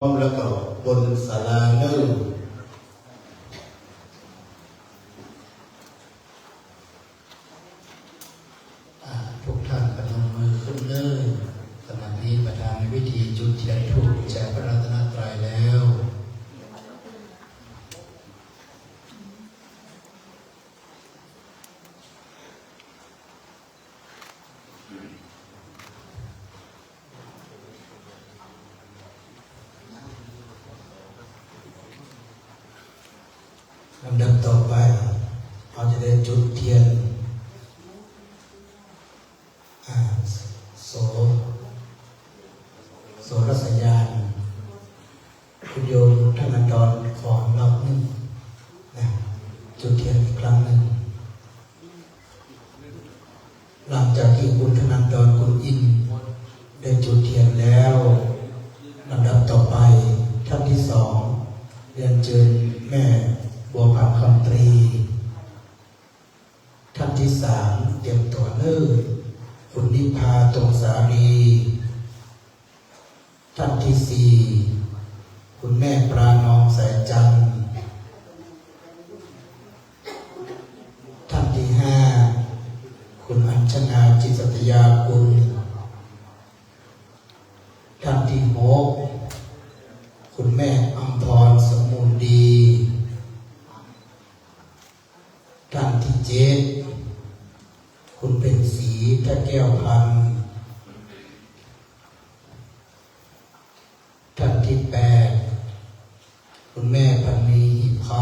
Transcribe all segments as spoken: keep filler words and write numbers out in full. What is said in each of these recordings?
พร้อมแล้วก็บนศาลาเนอะ อ่า ทุกท่านพนมมือขึ้นเนอะ ขณะนี้ประธานในพิธีจุดเทียนธูปบูชาพระรัตนตรัยแล้ว ลำดับต่อไป เราจะได้จุดเทียน อ่า โส โสรสญาณ คุณโยมธนันดรขอรอบหนึ่งนะ จุดเทียนอีกครั้งหนึ่ง หลังจากที่คุณธนันดร คุณอิน ได้จุดเทียนแล้ว ลำดับต่อไป ท่านที่สอง เรียนเชิญแม่บัวผัน คำตรี ท่านที่สาม เตรียมตัวเนอะ คุณนิพา ตรงสาลี ท่านที่สี่ คุณแม่ปลาหนอง สายจันทร์ ท่านที่ห้า คุณอัญชนา จิตสัตยากุล ท่านที่หก คุณแม่อำพร สมบูรณ์ดี ท่านที่เจ็ด คุณเพ็ญศรี ทะแก้วพันธ์ ท่านที่แปด คุณแม่พันนี หีบคำ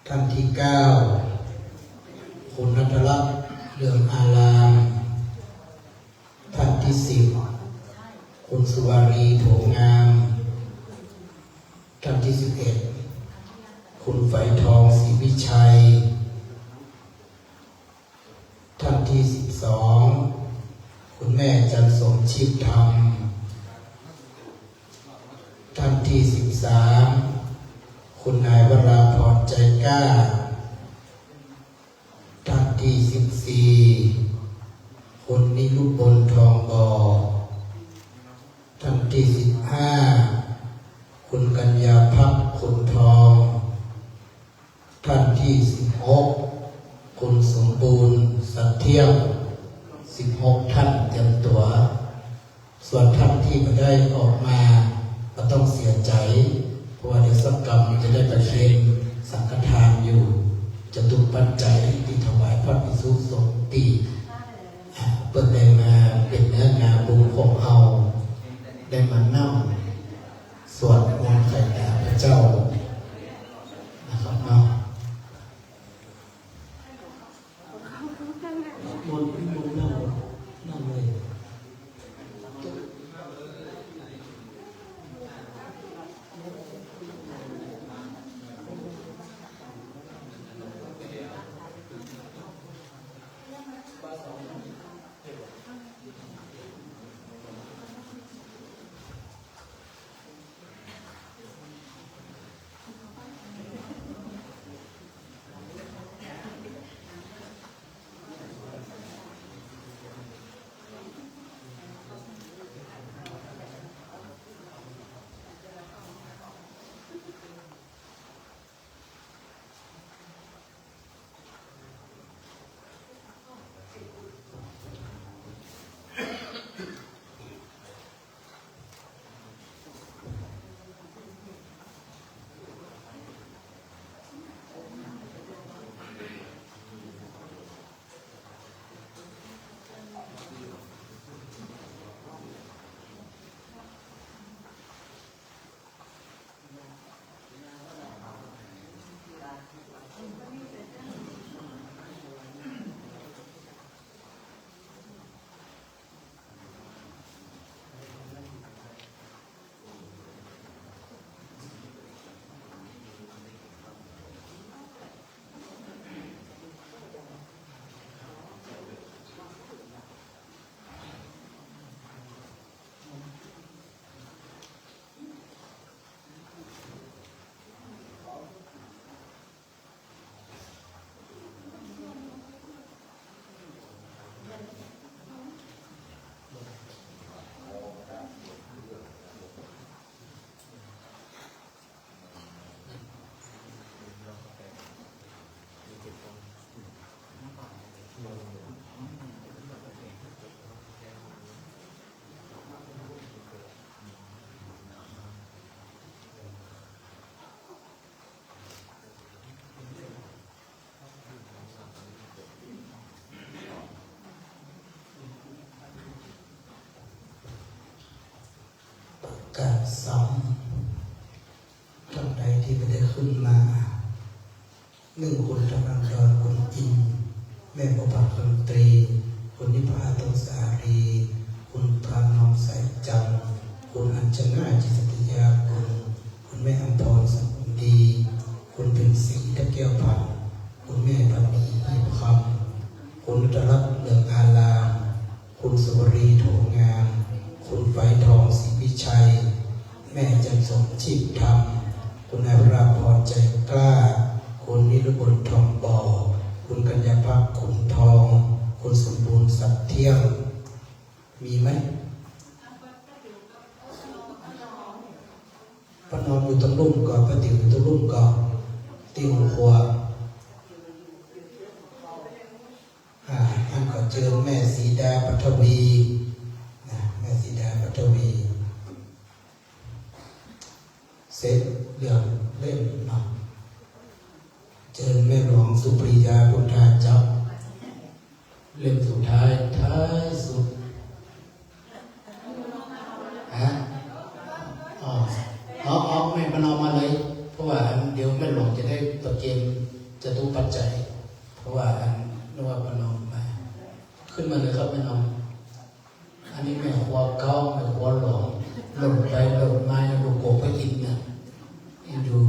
ท่านที่เก้า คุณณัฐรัตน์ เรืองอาราม ท่านที่สิบ คุณสุวารี โถงาม ท่านที่สิบเอ็ด คุณไฝทอง ศรีวิชัย ท่านที่สิบสอง คุณแม่จันสม ชีพธรรม ท่านที่สิบสาม คุณนายวราพร ใจกล้า ท่านที่สิบสี่ คุณนิรุบล ทองบ่อ ท่านที่สิบห้า คุณกัญญาภักดิ์ ขุนทอง ท่านที่สิบหก คุณสมบูรณ์ สัตย์เที่ยง สิบหก ท่านเตรียมตัว ส่วนท่านที่ไม่ได้ออกมา ก็ต้องเสียใจ เพราะว่าเดี๋ยวสักกรรมจะได้ประเคนสังฆทานอยู่ จตุปัจจัยที่ถวายพระภิกษุสงฆ์ที่ อ่า เพิ่นได้มาเป็นเนื้อนาบุญของเฮา ได้มานำสวดมนต์ไขตาพระเจ้านะครับเนาะ มนต์ มนต์นั่ง นั่งเลย เ กราบสาม ท่านใดที่ไม่ได้ขึ้นมา หนึ่ง คุณธนาดร คุณอิน แม่บัวผัน คำตรี คุณนิพา ต้นสาลี คุณพานอม สายจันทร์ คุณอัญชนา จิตติยากุล คุณแม่อำพร สมบูรณ์ดี คุณเพ็ญศรี ทับแก้วพันธุ์ คุณแม่พันนี หีบคำ คุณนทรัตน์ เรืองอาราม คุณสุวรี โทงาม คุณไฟทอง ศรีวิชัย แม่จันสม ชีพธรรม คุณนายพระราพร ใจกล้า คุณนิรุบล ทองบ่อ คุณกัญญาภักดิ์ ขุนทอง คุณสมบูรณ์ สัตย์เที่ยง มีไหม? ป้าน้อมอยู่ตรงลุ่มก่อน ป้าติ๋วอยู่ตรงลุ่มก่อน ที่หัวครัว อ่า ท่านก็เชิญแม่สีดา ปัทวี นะ แม่สีดา ปัทวี เสร็จเรื่องเล่มเนาะ เชิญแม่หลวงสุปรียา พุทธาจับ เล่มสุดท้าย ท้ายสุด ฮะ อ๋อ เอา เอาแม่ประนอมมาเลย เพราะว่าเดี๋ยวแม่หลวงจะได้ประเคนจตุปัจจัย เพราะว่าอันนึกว่าประนอมมา ขึ้นมาเลยครับแม่นอม อันนี้แม่ครัวเก่า แม่ครัวหลวง หล่นไปหล่นมา ลูกโกกไปกินน่ะ อยู่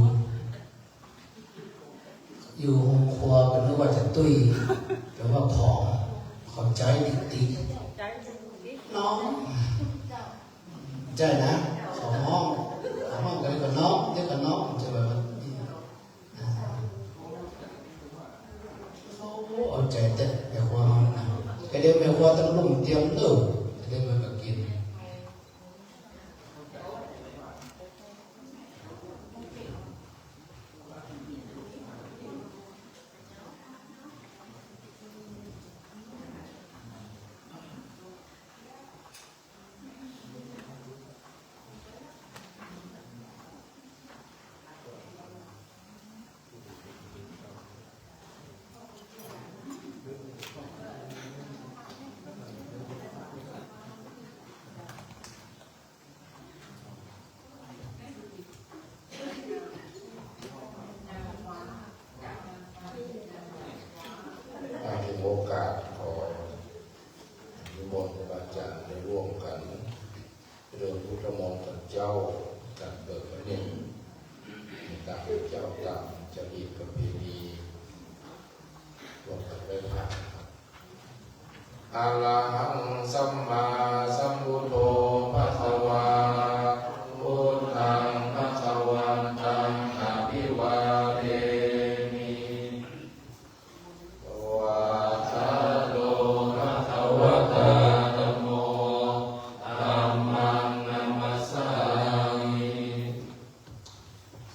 อยู่ห้องครัวก็นึกว่าจะตุ้ย แต่ว่าผอม ขอบใจติ๊กๆ น้อง ใช่นะ ขอน้อง ขอน้องก็เรียกว่าน้อง เรียกว่าน้อง ใช่ไหมครับ อ่า โอ้ เอาใจแต่แม่ครัวน้องนะ ก็เดี๋ยวแม่ครัวต้องลงเตรียมตู้ จะได้มากิน มาถึงโอกาสขอนิมนต์ครูบาอาจารย์ได้ร่วมกัน เรื่องพุทธมนต์กับเจ้า การเบิกพระเนตร ในการเป็นเจ้าตามจริตประเพณี ร่วมกันไหว้พระนะครับ Arahaṃ sammāsambuddho bhagavā. Buddhaṃ bhagavantaṃ abhivādemi. Svākkhāto bhagavatā dhammo. Dhammaṃ namassāmi.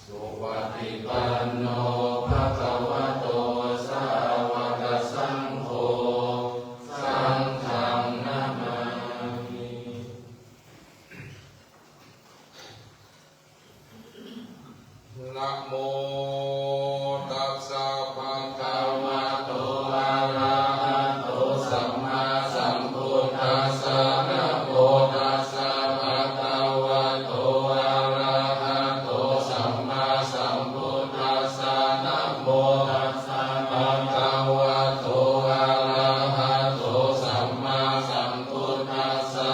Supaṭipanno bhagavato sāvakasaṅgho. Saṅghaṃ namāmi. Namo tassa bhagavato arahato sammāsambuddhassa. Namo tassa bhagavato arahato sammāsambuddhassa. Namo tassa bhagavato arahato sammāsambuddhassa.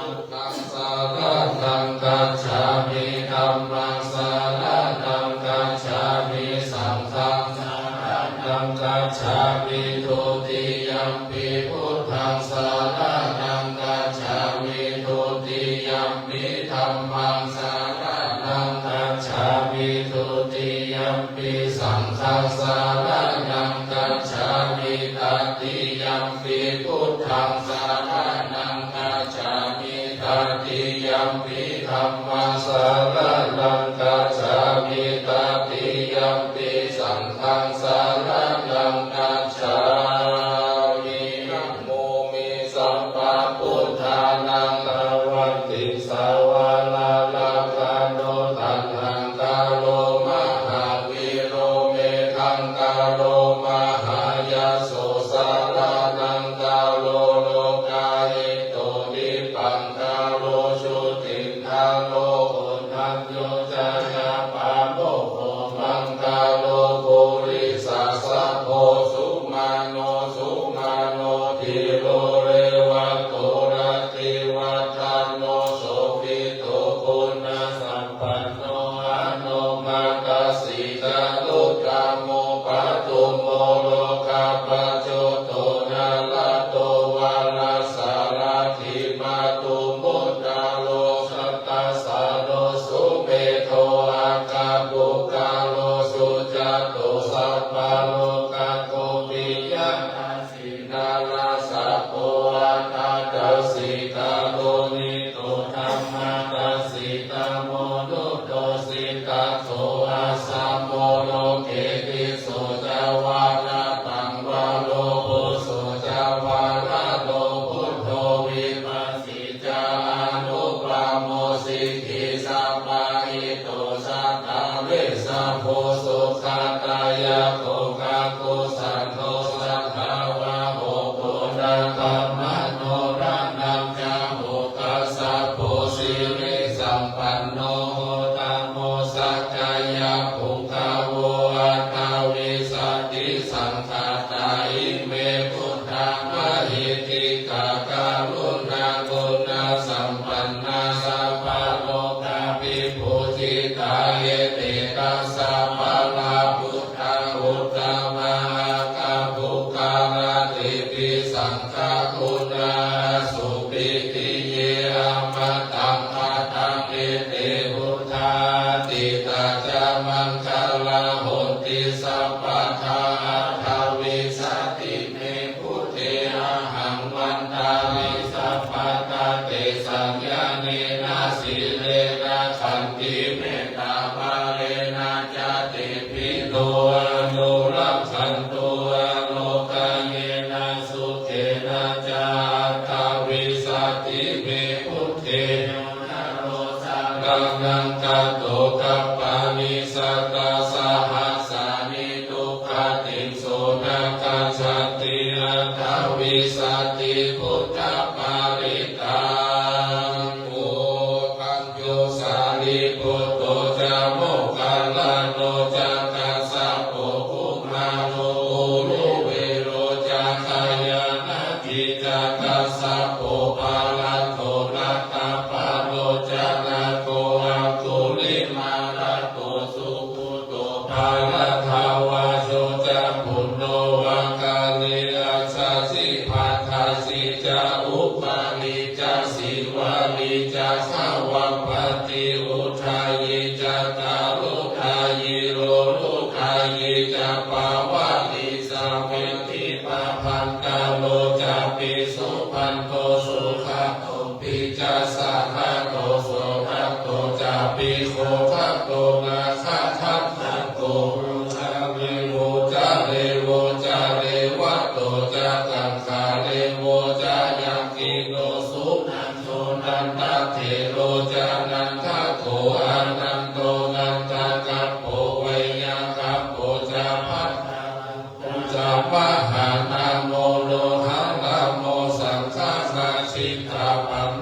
Buddhaṃ saraṇaṃ gacchāmi. Dhammaṃ saraṇaṃ gacchāmi. Saṅghaṃ saraṇaṃ gacchāmi. Dutiyampi buddhaṃ saraṇaṃ gacchāmi. Dutiyampi dhammaṃ saraṇaṃ gacchāmi. Dutiyampi saṅghaṃ saraṇaṃ gacchāmi. Tatiyampi buddhaṃ saraṇaṃ gacchāmi. Tatiyampi dhammaṃ saraṇaṃ gacchāmi. Tatiyampi saṅghaṃ saraṇaṃ gacchāmi. Namo me sabbabuddhānaṃ. Tavantiṃ savānaṃ rakkhantu taṇhaṅkaro mahāvīro, meghaṅkaro mahāyaso, saraṇaṅkaro lokahito, dīpaṅkaro jotindhā Maṅgalo koṇḍañño ca ñāpamo kho, maṅgalo purisasabho, sumano sumano dhīro, revato rativaḍḍhano, sobhito guṇasampanno, anomadassī ca uttamo, pādumo lokapajjoto, nārado varasārathī, mātuputtaro sattasāro, sumedho aggapuggalo, sujāto sabbalokaggo, piyadassī narāsabho, atthadassī karuṇiko, dhammadassi tamonudo, siddhattho asamo loke, tisso ca varapaṃ varo, phusso ca varado buddho, vipassī ca anupamo, sikhī sabbahito satthā, vessabhū sukhadāyako, kakusandho satthavāho, koṇāgamano raṇañjaho, kassapo sirisampanno, gotamo sakyapuṅgavo, aṭṭhavīsati saṅkhātā, ime buddhā mahiddhikā, karuṇāguṇasampannā, sabbalokavibhūjitā, ete dasa balā buddhā, uttamā aggapuggala, tepisaṅkhaguṇā asuvinī, ye amataṃ kataṃ, ete buddhā atītā ca maṅgalā, honti sabbadā. Aṭṭhavīsati me buddhe, ahaṃ vandāmi sabbadā, tesaṃ ñāṇena, sīlena, khantimettābalena ca, tepi no anurakkhantu, ārogyena sukhena ca. Aṭṭhavīsati me buddhe, yo naro saraṇaṃ gato, kappānisatasahassāni, duggatiṃ so na gacchanti, aṭṭhavīsati buddhaparittaṃ. Koṇḍañño sārīputto ca moggallāno ca, kassapo kumāro uruvelo ca, jayanti ca kassapo, paladdho laddhapalo ca, nago aṅgulimālako, sugutto bharadvājo ca, puṇṇo vāggali asassi, bhaddassi ca upāli ca, sīvalī ca gavabbati, udayī ca tarudayi, lohudayi ca pavali, savatthi pabhaṅkaro ca, pi subhaṇḍo sugato pi ca, sahato sodhato ca pi, gotato nāgadaṇḍako, uttarivo ca devo ca, revato ca gaṅgarevo ca, yakkhiṇo suna- -ṇḍo nandathero ca, nandako ānando nandakappako, veyyākappako ca bhaddarakkho ca, mahānāmo moggallāno, saṅkamajjhitvā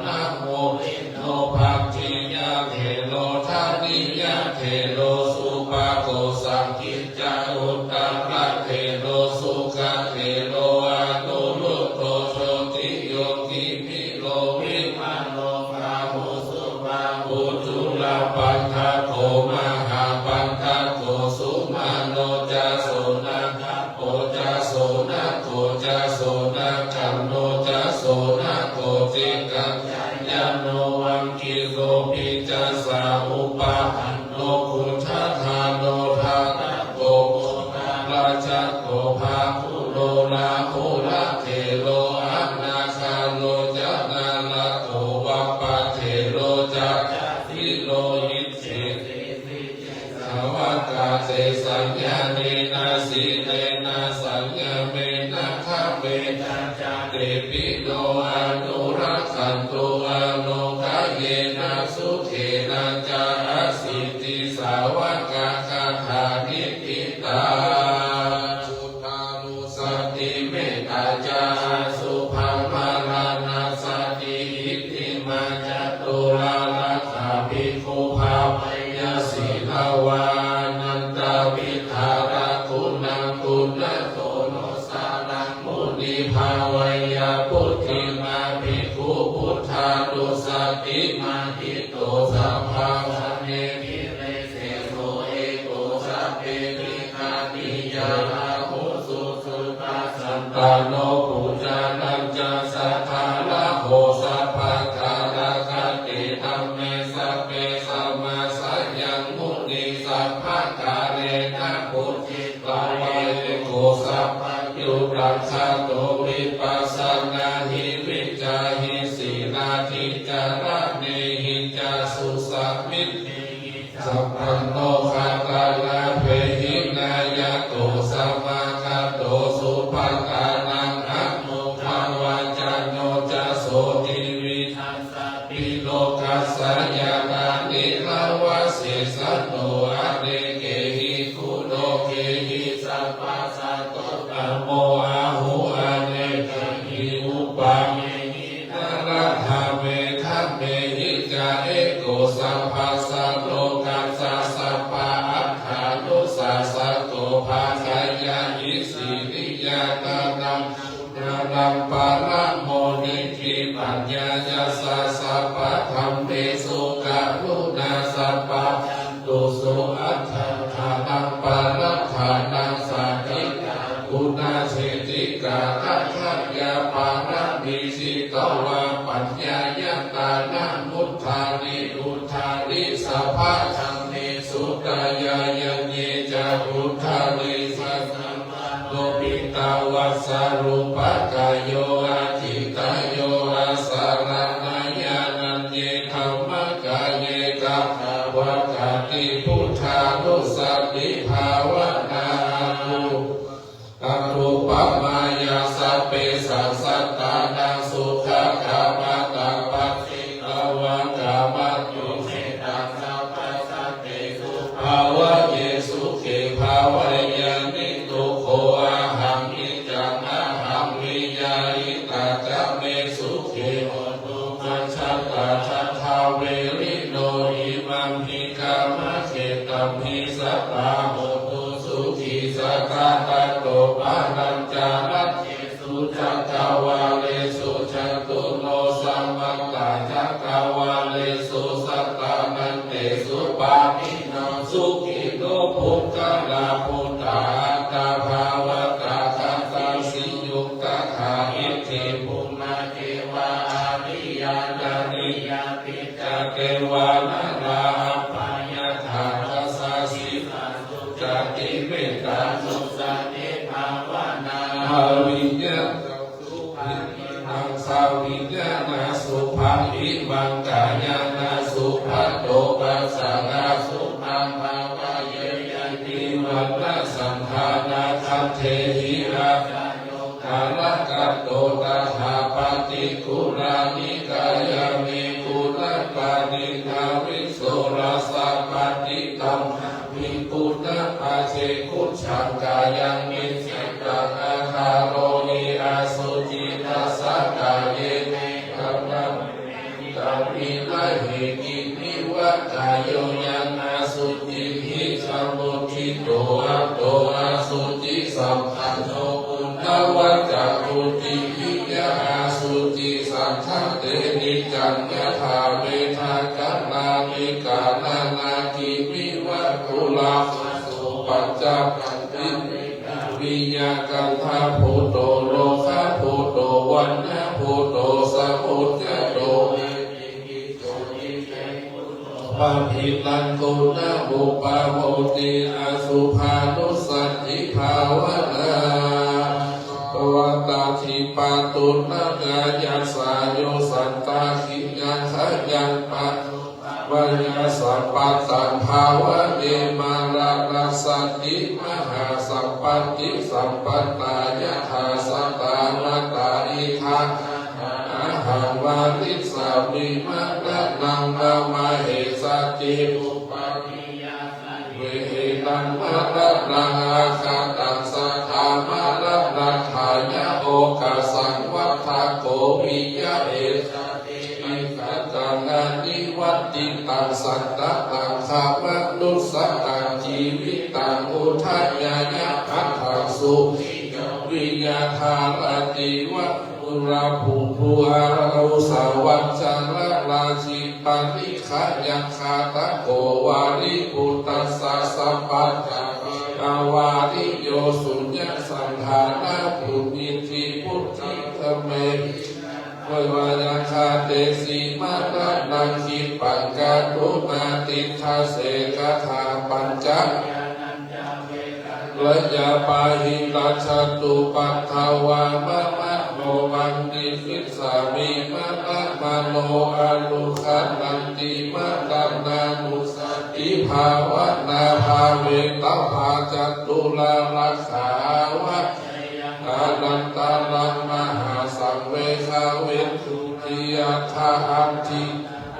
nāmo, dinno bhāgiyā thero, dhaniyā thero, supako saṅgī- -ca uttarathero, sukathero anuruddho, jotiyogimhiro vimāno, bāhusū bāhū cūḷapaṇḍako, mahāpaṇḍako sumano ca, sonakappo ca sonako ca, sonakanno ca sonako, cikañjāyano aṅgīro, piṭṭhāsa upapanno, kuṭṭhadāno dhatako, koṇḍālajato bhāguṇo, rāhulā thero anāgaro ca, nāḷato vāpathero ca, candilo iccheti. Sāvakā tesaṃ ñāṇena, sīlena saññamena, dhammeca jātipi no anurakkhantu, ārogyena sukhena ca, asīti sāvakagāthā niṭṭhitā. Suddhālusati mettāya, asubhaṃ maraṇassati, itthiṃ mā caturā rakkha- mahito sabbasane giriseso eko sabbepi hattiya ahusu suddhasantano pujanañca saddhammaho sabbakārakate dhamme sabbe samā sayaṃ muni sabbakālena pūjitavā eko sabbayurakkhato vipassanāhi vicahi sīlādhi caraṇehi ca susamiṃ sampanno gatalabehi nāyako samāgato subhadānaṃ anuggahavaccino ca sotthi vidassāpi lokassa yathā nīrava sesano anekehi guṇokehi sabbasato tamo ahu anekahi upamahi narathame dhamme hi ca eko sabbassa lokassa sabba atthānusassako paccayi siriya dānaṃ dānaṃ paramo niddhi paññā yassa sabba dhammesu karuṇā sabba tusu atthadānaṃ paratthānaṃ satikkā guṇaseṭṭhikā dakkhaññā pāramī jitavā paññāya tāna muddhāni uddhāni sabbadhammesu dāyāya ñe ca uddhāni sasambhāno piṭṭhavasarūpakāyo acittāyo asaraṇayaṇaññe dhammakāye tathāvatā ti buddhānussatibhāvanā āgu āgupamāya sabbesaṃ sattānaṃ sukhakammataṃ pasitvā kammato mettaṃ sabbasatte bhāvaye sukhe bhāvaye niddukkho ahaṃ niccaṃ ahaṃ viya hitatthā me sukhe hotu majjhattā daṭṭhaverino imamhi kammakkhettaṃ hi sattā hontu sukhī sadā tato palañca rajjesu cakkavāḷesu catunno samantā cakkavāḷesu sattanantesu pāṇino sukhino puggalā buddhā attabhāvatāgatā sīyuggathā iddhibhummā devā ariyā nariyā picca devā narā abbhayatā dasasīsā sucati mettā musati bhāvanā avijja saviññāṇasubhakimaṃ kāyānasubhato passaṃ asubhaṃ bhāvaye yadivaṇṇasaṅghanāgatehi abyākaraṇagato tathā paṭikūlā nikāyā me guṇapāṇinavi sorasapatitaṃ viguṇapāse kucchaṃ kāyaṃ vichittaṃ akārohi asuciṃ dasakāyena kappavītavilahe kiñciva kāyo yaṃ asuciṃ hi samuṭṭhito atto asucisampanno puṇṇavacakuṭiviya asuci saṅkhate niccaṃ yathāvedhakamāni kaṇhānāgimiva kulāpaso pañcapaññāni viya gandhabhuto lokhabhuto vaṇṇabhuto sahujjato pahitaṃ guṇūpavotti asubhānussatibhāvanā vattādhipatuna kāyassa yo santāhiyaṃ kāyaṃ pa vāya sapattaṃ bhāvaye maraṇasati mahāsampattisampattā yathā sattā matā idha ahaṃ marissāmi maraṇaṃ mama hessati uppādeyya vehenaṃ maraṇaṃ agataṃ sattha maraṇatthāya okāsaṃ vaḍḍhako viya esa te agataṃ anivattitaṃ santapaṃ khamanussahaṃ jīvitaṃ udayāya aṭṭhaṃsu viya dhāratīva sūrapupphu ārusa vañca rarājī Nikkhayaṃ ghātako Vārīputassa sapañca, vārīyo suññasaṅgāraṃ dunnimitti buddhidhammeti. Vā yaṃ ghātesi maraṇaṃ khippaṃ kātuṃ nātidassete kathā pañca yānañca vedanaṃ yā bāhirajjhattupaddavā mamaromaṃ nibissāmi maranaṃ no anukkhaṇanti maraṇānussatibhāvanā bhāvetabba caturārakkha āva anantaram mahāsaṃ vegaventuti. Aṭṭha atthi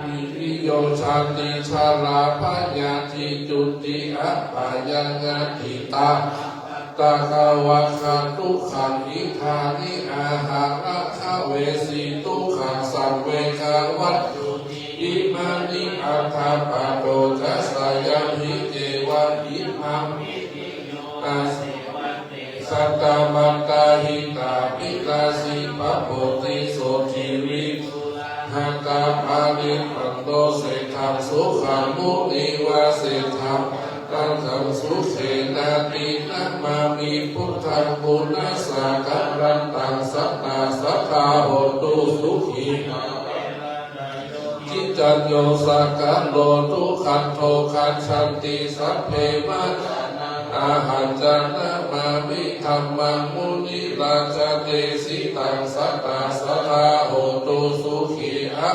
itthiyo jāti jarā byādhi juti apāyā nātītā appattā kavā ga dukkhaṃ idāni aharakkha vesi dukkhaṃ sammekavātuti. Imāni aṭṭha paṭo ca sayamhi ceva imamhi diyo asevaṃ te satamadāhitā abhilashi pabboti sotthi vipullā gatā parittaṃ no seṭṭhaṃ sukhaṃ munivaresaṃ taṃ sukhenāti namāmi buddhaṃ pūrṇasaṅkharantaṃ sattā sadā hontu sukhī kiccayyo sakkāro duggandho gacchanti sabbe maraṇā ahañca namāmi dhammaṃ munirājā desitaṃ sattā sadā hontu sukhī averā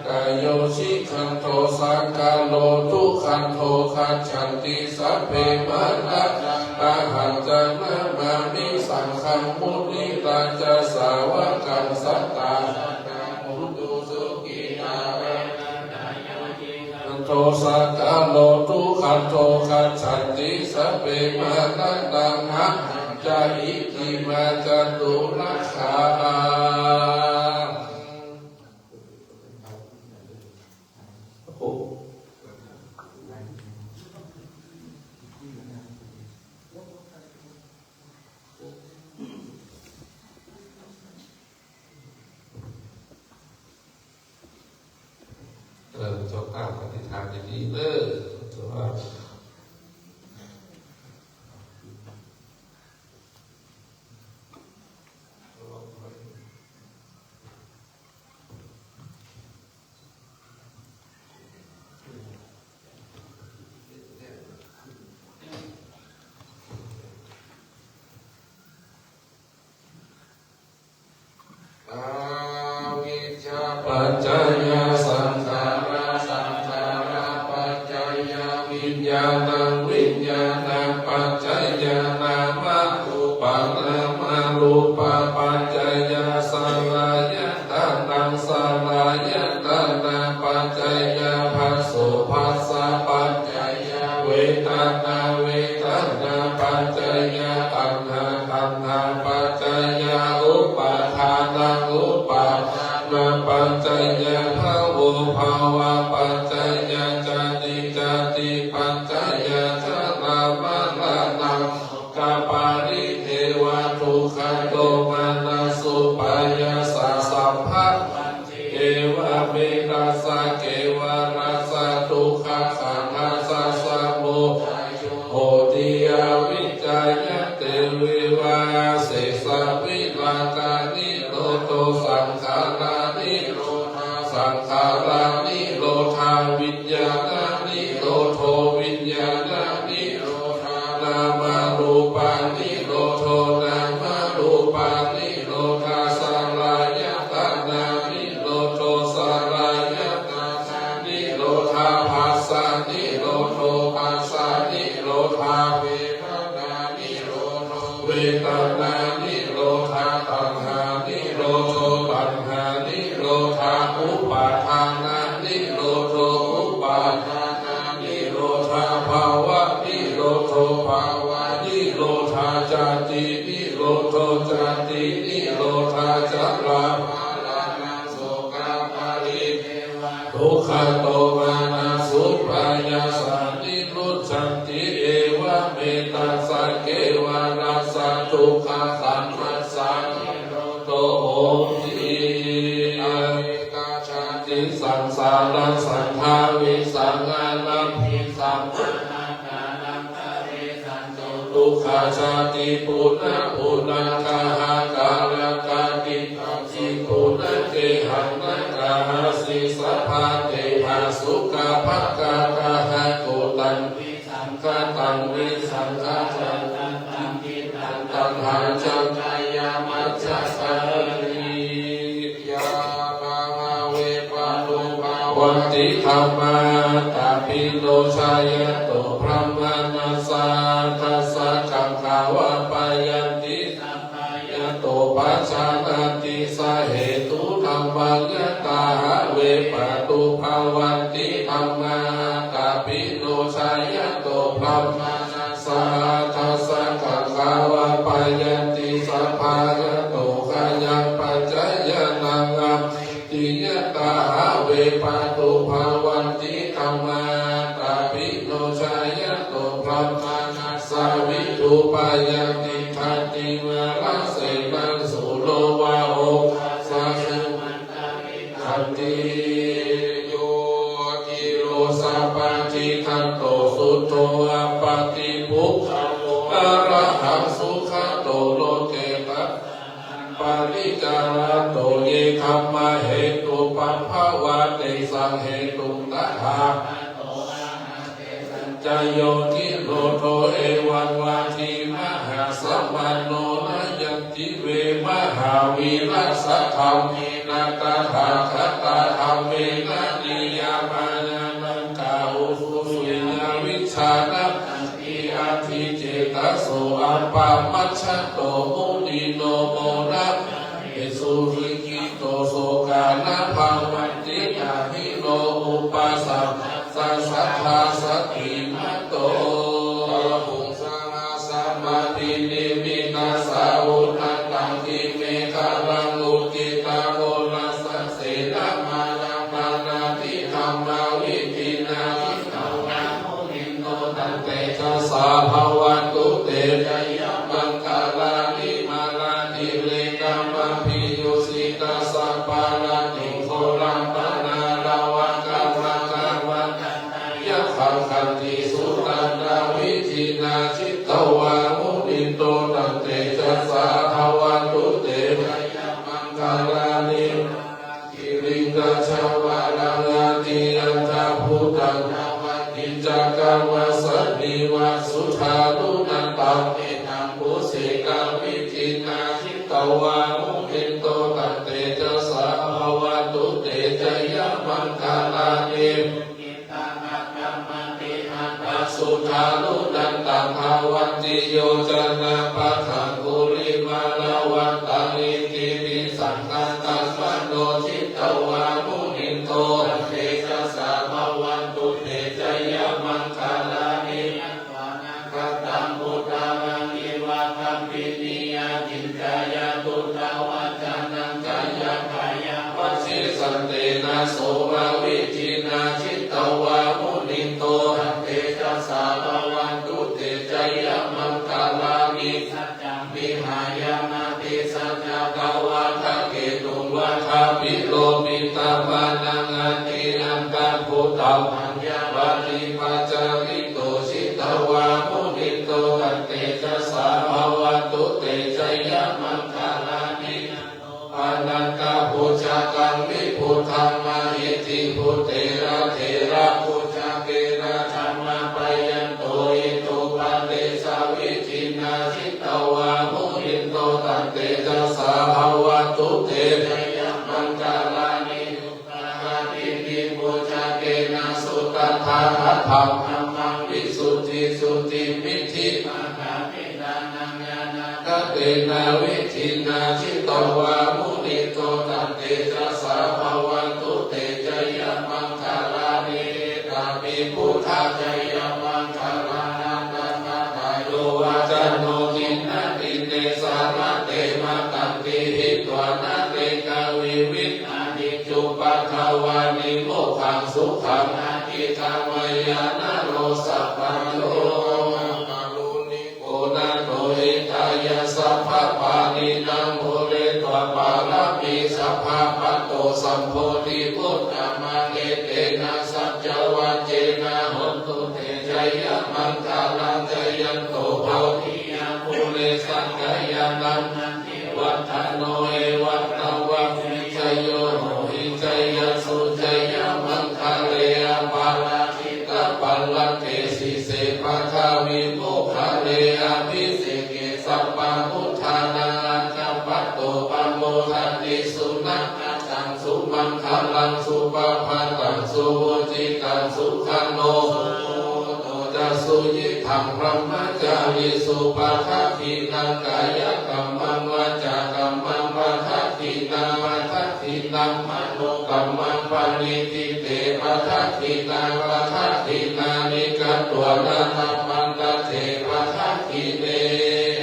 kāyo siggandho sakkāro duggandho gacchanti sabbe maraṇā ahañca namāmi saṅghaṃ munirājā sāvakaṃ sattā sadā hontu sukhī averā kāyo siggandho sakkāro duggandho gacchanti sabbe maraṇā ahañca. Iccima caturakkha โอ้โห เออ เจ้าภาพอธิษฐานอย่างนี้เด้อ เจ้าภาพ Avijjāpaccayā saṅkhārā, saṅkhārāpaccayā viññāṇaṃ, viññāṇapaccayā nāmarūpaṃ, nāmarūpapaccayā saḷāyatanaṃ, saḷāyatanapaccayā phasso, phassapacca yā vedanā, vedanāpaccayā taṇhā, taṇhāpaccayā upādānaṃ, upādānapaccayā bhavo, bhavapaccayā jāti, jātipaccayā jarāmaraṇā sokaparidevadukkhadomanassupāyāsā sabbā eva metassa kevalassa dukkhaṃ, khandhassa samudayo hoti. Avijjāya tveva asesavirāganirodho, saṅkhāranirodhā, saṅkhāranirodhā, viññāṇanirodho, viññāṇanirodhā, nāmarūpanirodho, nāmarūpanirodhā, saḷāyatananirodho, saḷāyatananirodhā, phassanirodho, phassanirodhā, vedanānirodho, vedanānirodhā, taṇhānirodho, taṇhānirodhā, upādānanirodho, upādānanirodhā, bhavanirodho, bhavanirodhā, jātinirodho, jātinirodhā, jarāmaraṇasokaparideva dukkhadomanassupāyāsā nirujjhanti. Evametassa kevalassa dukkhaṃ, khandhassa nirodho hoti. Averattacātisaṃsārā saddhavissaṃ ārabbhi sammānākāraṃ karissantu dukkhajāti punapunaṃ-gahakaraṃ kāti- -ṭhāsi punaggehānakārāsi sabbā te asukaphakkā gahakkhuttaṃ visaṅkhataṃ visaṅkhajātaṃ taṃ khidaṃ taṇhā ca kāyamajjhakārī. Yā bhavā vepadubbavati dhammā tapino jayanto brāhmaṇā saha dasakamhā vappayanti sabbā yatopajjhānāti sahetu dhammaṃ. Yathā vepadubbavati dhammā tapino jayanto brāhmaṇā saha dasakamhā vappayanti sabbā yato khayaṃ paccayānaṃ āmhe- -ti. Yathā vepadubbavati dhammā tapino jayanto brāhmaṇā saha viṭūpayanti khantīmārasenaṃ sūro vā oghasā sumantavidaṃ ti. Yo dhīro sabbadhi gantho suddho appaṭipuggalo arahaṃ sugato loke tassa paṭiccarato ye dhammā hetupabbavā tesaṃ hetuṃ tathāgato aha tesañca yo nirodho. Evaṃ vādī mahāsamāno nayanti vemahāvīrassa dhammena tathāgatā dhammena niyyāmayānaṃ kātuṃ suññā vijjā na atthi cetaso appamādato munindo modamānesi sukhito sokā na bhavanti averā upasampanno satthā satimanto. Bāhuṃ sahassamabhinimmitasāvudhantaṃ girimekhalaṃ uditaghorasasenamāraṃ dānādidhammavidhinā jitavā munindo tantejasā bhavatu te jayamaṅgalāni. Mārātirekamabhiyujjhitasabbarattiṃ ghorampanāḷavakamakkhamathaddhayakkhaṃ khantīsudantavidhinā jitavā munindo tantejasā bhavatu te jayamaṅgalāni. Giriṃ gajavaraṃ atimattabhūtaṃ dāvaggicakkamasanīva sudāruṇantaṃ mettambusekavidhinā jitavā munindo tantejasā bhavatu te jayamaṅgalāni. Sudāruṇantaṃ dhāvantiyojanapathaṅgulimālavantaṃ iddhībhisaṅkhatamano jitavā munindo tantejasā bhavatu te jayamaṅgalāni. Kataṃ puttakaṃ iva gabbhinīyā ciñcāya duṭṭhavacanaṃ janakāyamajjhe santena somavidhinā jitavā munindo tantejasā bhavatu te jayamaṅgalāni. Saccaṃ vihāya matisaccakavādaketuṃ vādābhiropitamanaṃ atiandhabhūtaṃ paññāpadīpajalito jitavā munindo tantejasā bhavatu te jayamaṅgalāni. Nandopanandabhujagaṃ vibudhaṃ mahiddhiṃ puttena therabhujagena damāpayanto iddhūpadesavidhinā jitavā munindo tantejasā bhavatu te jayamaṅgalāni. Duggāhadiṭṭhibhujagena sudaṭṭhahatthaṃ brahmaṃ visuddhijutimiddhibakābhidhānaṃ ñāṇāgadena vidhinā jitavā munindo tantejasā bhavatu te jayamaṅgalāni. Etāpi buddhajayamaṅgalaaṭṭhagāthā yo vācano dinadine sarate matandī hitvānanekavividhāni cupaddavāni mokkhaṃ sukhaṃ adhigameyya naro sapañño. Mahākāruṇiko nātho hitāya sabbapāṇinaṃ pūretvā pāramī sabbā patto sambodhimuttamaṃ. Etena saccavajjena hotu te jayamaṅgalaṃ. Jayanto bodhiyā mūle sakyānaṃ nandivaḍḍhano, evaṃ tvaṃ vijayo hohi jayassu jayamaṅgale, aparājitapallaṅke sīse paṭhavipokkhare, abhiseke sabbabuddhānaṃ aggappatto pamodati. Sunakkhattaṃ sumaṅgalaṃ supabhātaṃ suhuṭṭhitaṃ, sukhaṇo sumuhutto ca suyiṭṭhaṃ brahmacārisu. Padakkhiṇaṃ kāyakammaṃ vācākammaṃ padakkhiṇaṃ, padakkhiṇaṃ manokammaṃ paṇidhī te padakkhiṇā, padakkhiṇāni katvāna labhantatthe padakkhiṇe.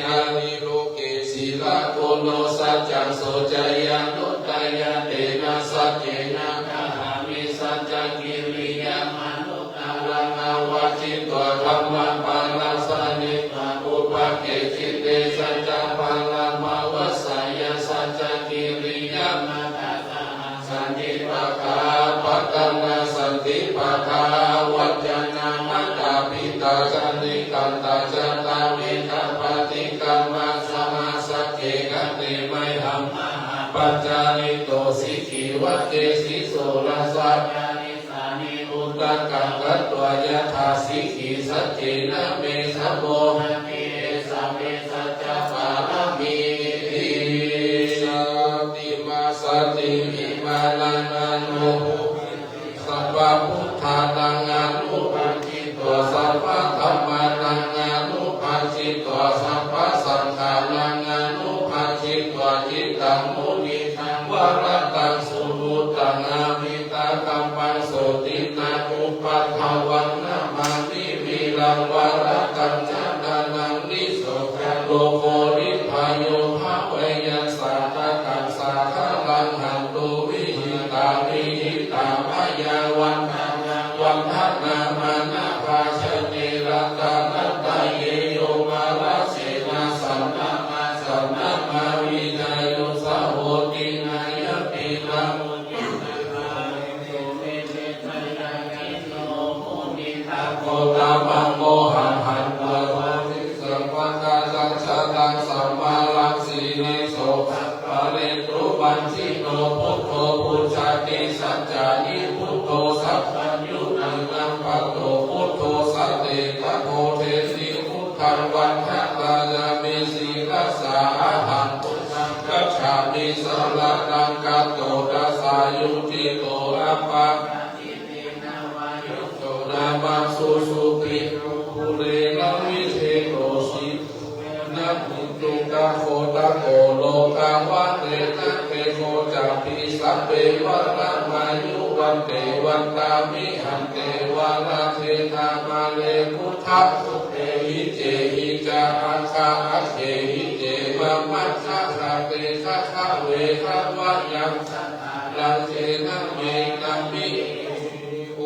Āri loke sīlaguṇo saccaṃ soceyyanuddayā, tena saccena kāhāmi saccakiriyamanuttaraṃ. Āvajjitvā dhammapālaṃ saritvā upakiccite, saccapālamavassāya saccakiriyamatthassahaṃ. Santi pakkhā apattanā santi pādā avañcanā, mātā pitā ca nikkhantā jātaveda paṭikkama. Saha sacce kante mayhaṃ mahāpajjalito sikhī, vajjesi soḷasa udakaṃ katvā yathā sikhī, saccena me samo hoti. Esa me saccapāramīti. Sati mā sati vimānaṃ anuruddho, sabbabuddhānaṃ anuruddho, sabbadhammānaṃ anuruddho, sabbasaṅghānaṃ anuruddho, cittaṃ munī varattaṃ suhuttaṃ, amitā kappaṃ sotthinā upaddavaṃ, namāmi vīraṃ varattaṃ jananaṃ. Nisogo ca rogoripabhayo bhayaṃ sāntakaṃ sādaraṃ, hantu vihitāni hitā mayā, vandanā vandanāmanāpā ca, nirattarattaye yo mārasenā sannamā sannamāvijāyo ca hoti. Nāyampi nāmo gotamaṃ mohaṃ hantvā bodhisaṅghaṃ, jataṃ samāraṃ sīliso paretu vañcino. Buddho pujati saccāni buddho sabbaññutaṃ, aggappatto buddho satteta bodhesi, buddhaṃ vandāmāmi sirasā ahaṃ, buddhaṃ gacchāmi saraṇaṃ gato, dasāyu cito appamāṇena vāyo, so nāma susuddhito phuṭena viddheto, sīlena mucciṃsu tato caranto lokavare. Nāgena khemajjhapāni sabbe vara mayuṃ, vande vandāmihaṃ devatā jhānāmare buddhaguṇe. Icehi ca aggāhehi ca mamaṃ jāgade ca gave, dvāraṃ sattha rājena me nāmeti.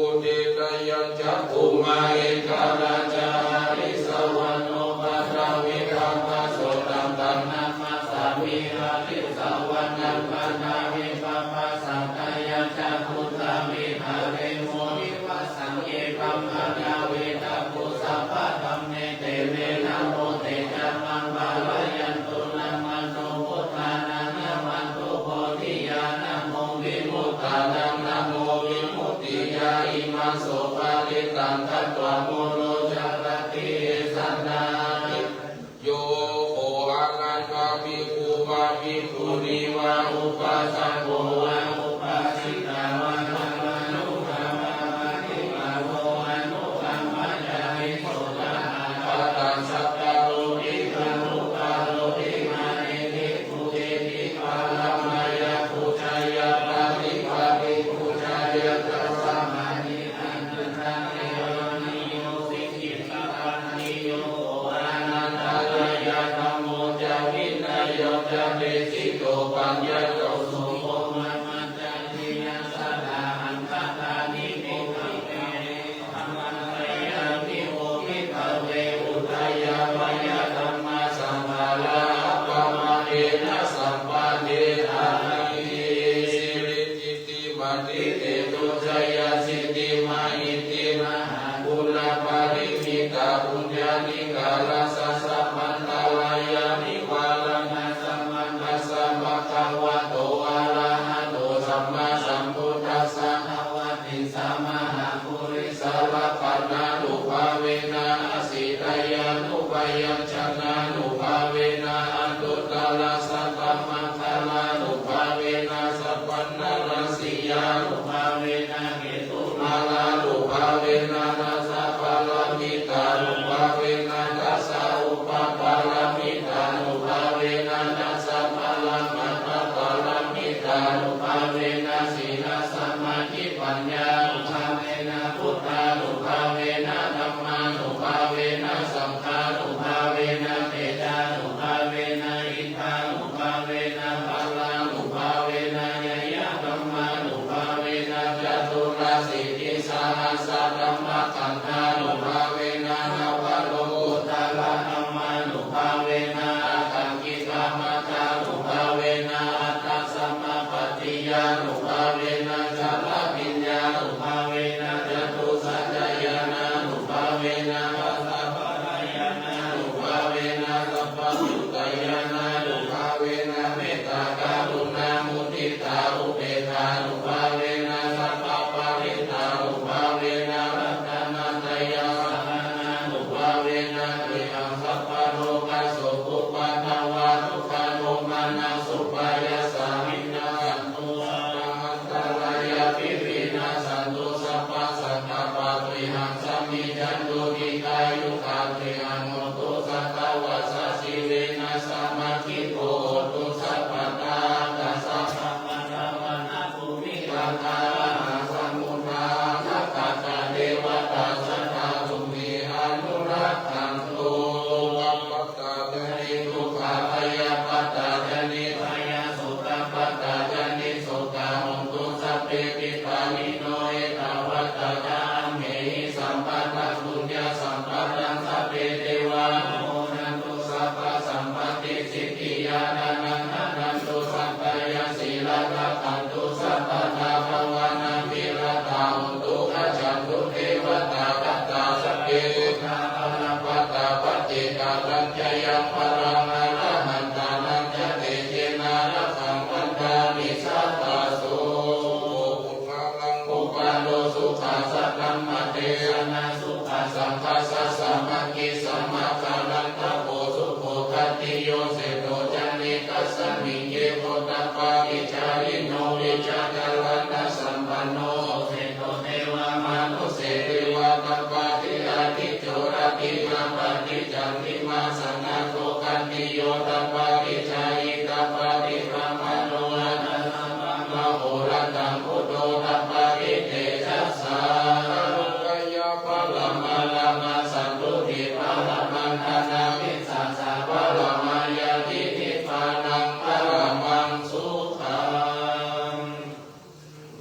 Uttarañca bhummā ekarājā harissavaṇṇo paṭhavippabhāso, taṃ taṃ namassāmi harissavaṇṇaṃ paṭhavippabhāsaṃ. Tayajja guttā viharemu nivāsaṃ, ye brahmajā vedagu sabbadhamme, te me namo te ca maṃ pālayantu. Namatthu buddhānaṃ namatthu bodhiyā, namo vimuttānaṃ namo vimuttiyā. Imaṃ so parittaṃ katvā moro carati esanā. Yo kho ananthā bhikkhū vā bhikkhunī vā upāsako vā upāsikā vā, taṃ anukampā bhāgī bhāvo anukampā ca visuddhā, āgatamha satta roti anukaroti. Mānesi pūjeti pāramāya pūjāya, paṭipatti pūjāya ca samādhi, anantaṃ devamanussī mālānubhāvena dasapāramitānubhāvena dasaupapāramitānubhāvena dasaparamatthapāramitānubhāvena sīlasamādhipaññānubhāvena buddhānubhāvena dhammānubhāvena saṅghānubhāvena tejānubhāvena iddhānubhāvena balānubhāvena ñeyyadhammānubhāvena caturāsītisahassadhammakkhandhānubhāvena navalokuttaradhammānubhāvena aṭṭhaṅgikamaggānubhāvena aṭṭhasamāpattiyānubhāvena chaḷabhiññānubhāvena catusaccañāṇānubhāvena dasabalañāṇānubhāvena sabbaññutañāṇānubhāvena mettākaruṇāmuditāupekkhānubhāvena sabbaparittānubhāvena ratanattayasaraṇānubhāvena tīhaṃ sabbarogasokupaddavadukkhadomanassupāyāsā vinassantu sabbaantarāyāpi vinassantu sabbasaṅkappā tīhaṃ samijjhantu dīghāyukā tīhaṃ hontu satavassajīvena samaṅgiko hotu sabbadā. Atha sabbamaṅgalāni samuddaṃ āgatāni devatā sadā tumhe anurakkhantu. Dukkhappattā ca niddukkhā bhayappattā ca nibbhayā sokappattā ca nissokā hontu sabbepi pāṇino. Ettāvatā ca amhehi sambhataṃ puññasampadaṃ sabbe devānumodantu sabbasampattisiddhiyā. Dānaṃ dadantu saddhāya sīlaṃ rakkhantu sabbadā bhāvanābhiratā hontu gacchantu devatāgatā. Sabbe buddhā balappattā paccekānañca yaṃ balaṃ arahantānañca tejena rakkhaṃ bandhāmi sabbaso. Sukho buddhānaṃ uppādo sukhā saddhammadesanā sukhā saṅghassa sāmaggī samaggo tapo sukho khattiyo seṭṭho ca nekasmiṃ khette tapaṭicārino vijjācaraṇasampanno seṭṭho devamanusse deva tapaṭiādicco rattiṃ tapaṭicandimā saṅgaho khattiyo tapaṭicārī tapaṭibrāhmaṇo athasambhavaṃ ahorattaṃ buddho tapaṭitejasā. Ārogyabalaṃ balamappamāṇaṃ santuṭṭhi balamappamāṇaṃ vissāsa balamappamāṇaṃ ñātidhi balaṃ paramaṃ sukhaṃ.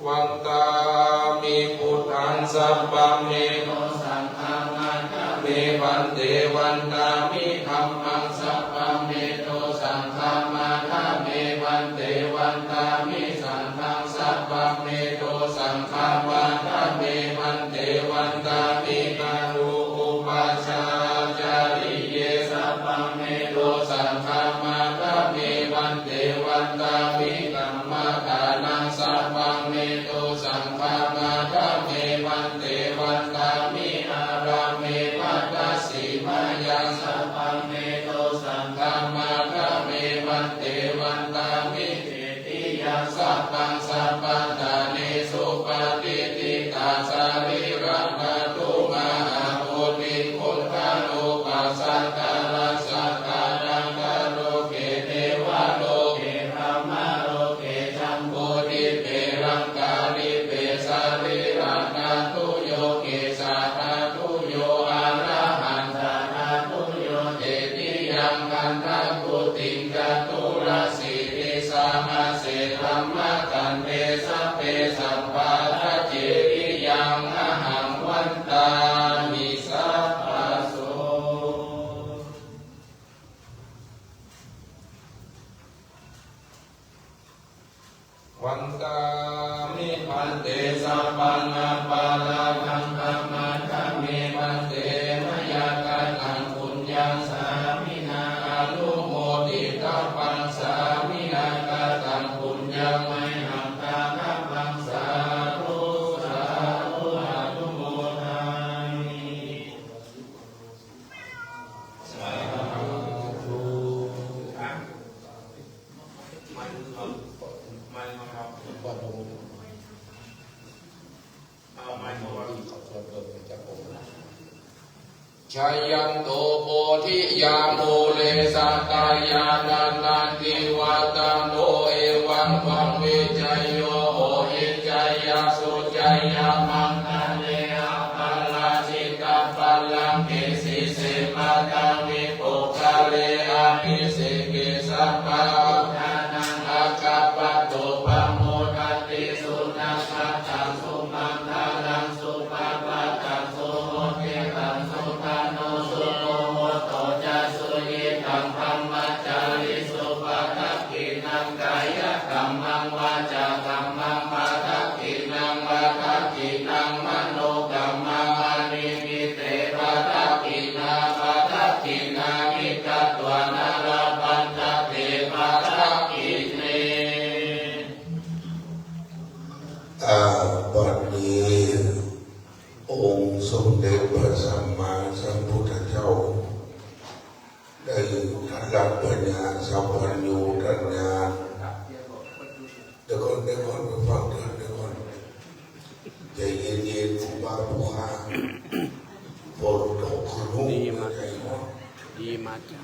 Vandāmi buddhaṃ sabbaṃ me do saṅghaṃ vandāmi bhante. Vandāmi dhammaṃ sabbaṃ me do saṅghaṃ vandāmi bhante. Vandāmi saṅghaṃ sabbaṃ me do saṅghaṃ vandāmi bhante. Vandāmi guru upajjhācariye sabbaṃ me do saṅghaṃ vandāmi bhante. Vandāmi kammaṭṭhānaṃ sabbaṃ me do saṅghaṃ vandāmi bhante. Vandāmi ārāme bhaddasīmāyaṃ sabbaṃ me do saṅghaṃ vandāmi bhante. Vandāmi cetiyaṃ sabbaṃ sabbaṭṭhānesu patiṭṭhitā sarīradhātu mahābodhiṃ buddharūpasakkāraṃ sakkāraṃ karo ke devaloke brahmaloke jambudīpe laṅkādīpe sarīradhātuyo kesādhātuyo arahantarāhulo cetiyaṃ gandhakuṭiṃ caturāsītisahase dhammakkhandhe sabbe sabbattha cetiyaṃ ahaṃ vandāmi sabbaso. Vandāmi bhante sabbaṃ aparādhaṃ khamatha me bhante mayā kataṃ puññaṃ sāminā anumoditabbaṃ sāminā kataṃ puññaṃ mayhaṃ dātabbaṃ sādhu sādhu anumodāmi. Jayanto bodhiyā mūle sakyānaṃ nandivaḍḍhano, evaṃ tvaṃ vijayo hohi jayassu jayamaṅgale, aparājitapallaṅke sīse paṭhavipokkhare, abhiseke sabbabuddhānaṃ aggappatto pamodati. Sunakkhattaṃ sumaṅgalaṃ supabhātaṃ suhuṭṭhitaṃ, sukhaṇo sumuhutto ca suyiṭṭhaṃ brahmacārisu, padakkhiṇaṃ kāyakammaṃ vācākammaṃ padakkhiṇaṃ, padakkhiṇaṃ manokammaṃ paṇidhī te padakkhiṇā, padakkhiṇāni katvāna labhantatthe padakkhiṇe. อ่า บัดนี้ องค์สมเด็จพระสัมมาสัมพุทธเจ้า ได้ทัดรัตน์ปัญญาสัพพัญญูทันญาณ เดี๋ยวก่อน เดี๋ยวก่อน ไปฟังเถอะ เดี๋ยวก่อน ใจเย็นๆ ครูบาผู้ข้า ฝนตกขนุก ดีมาก ใจร้อน ดีมากจ้า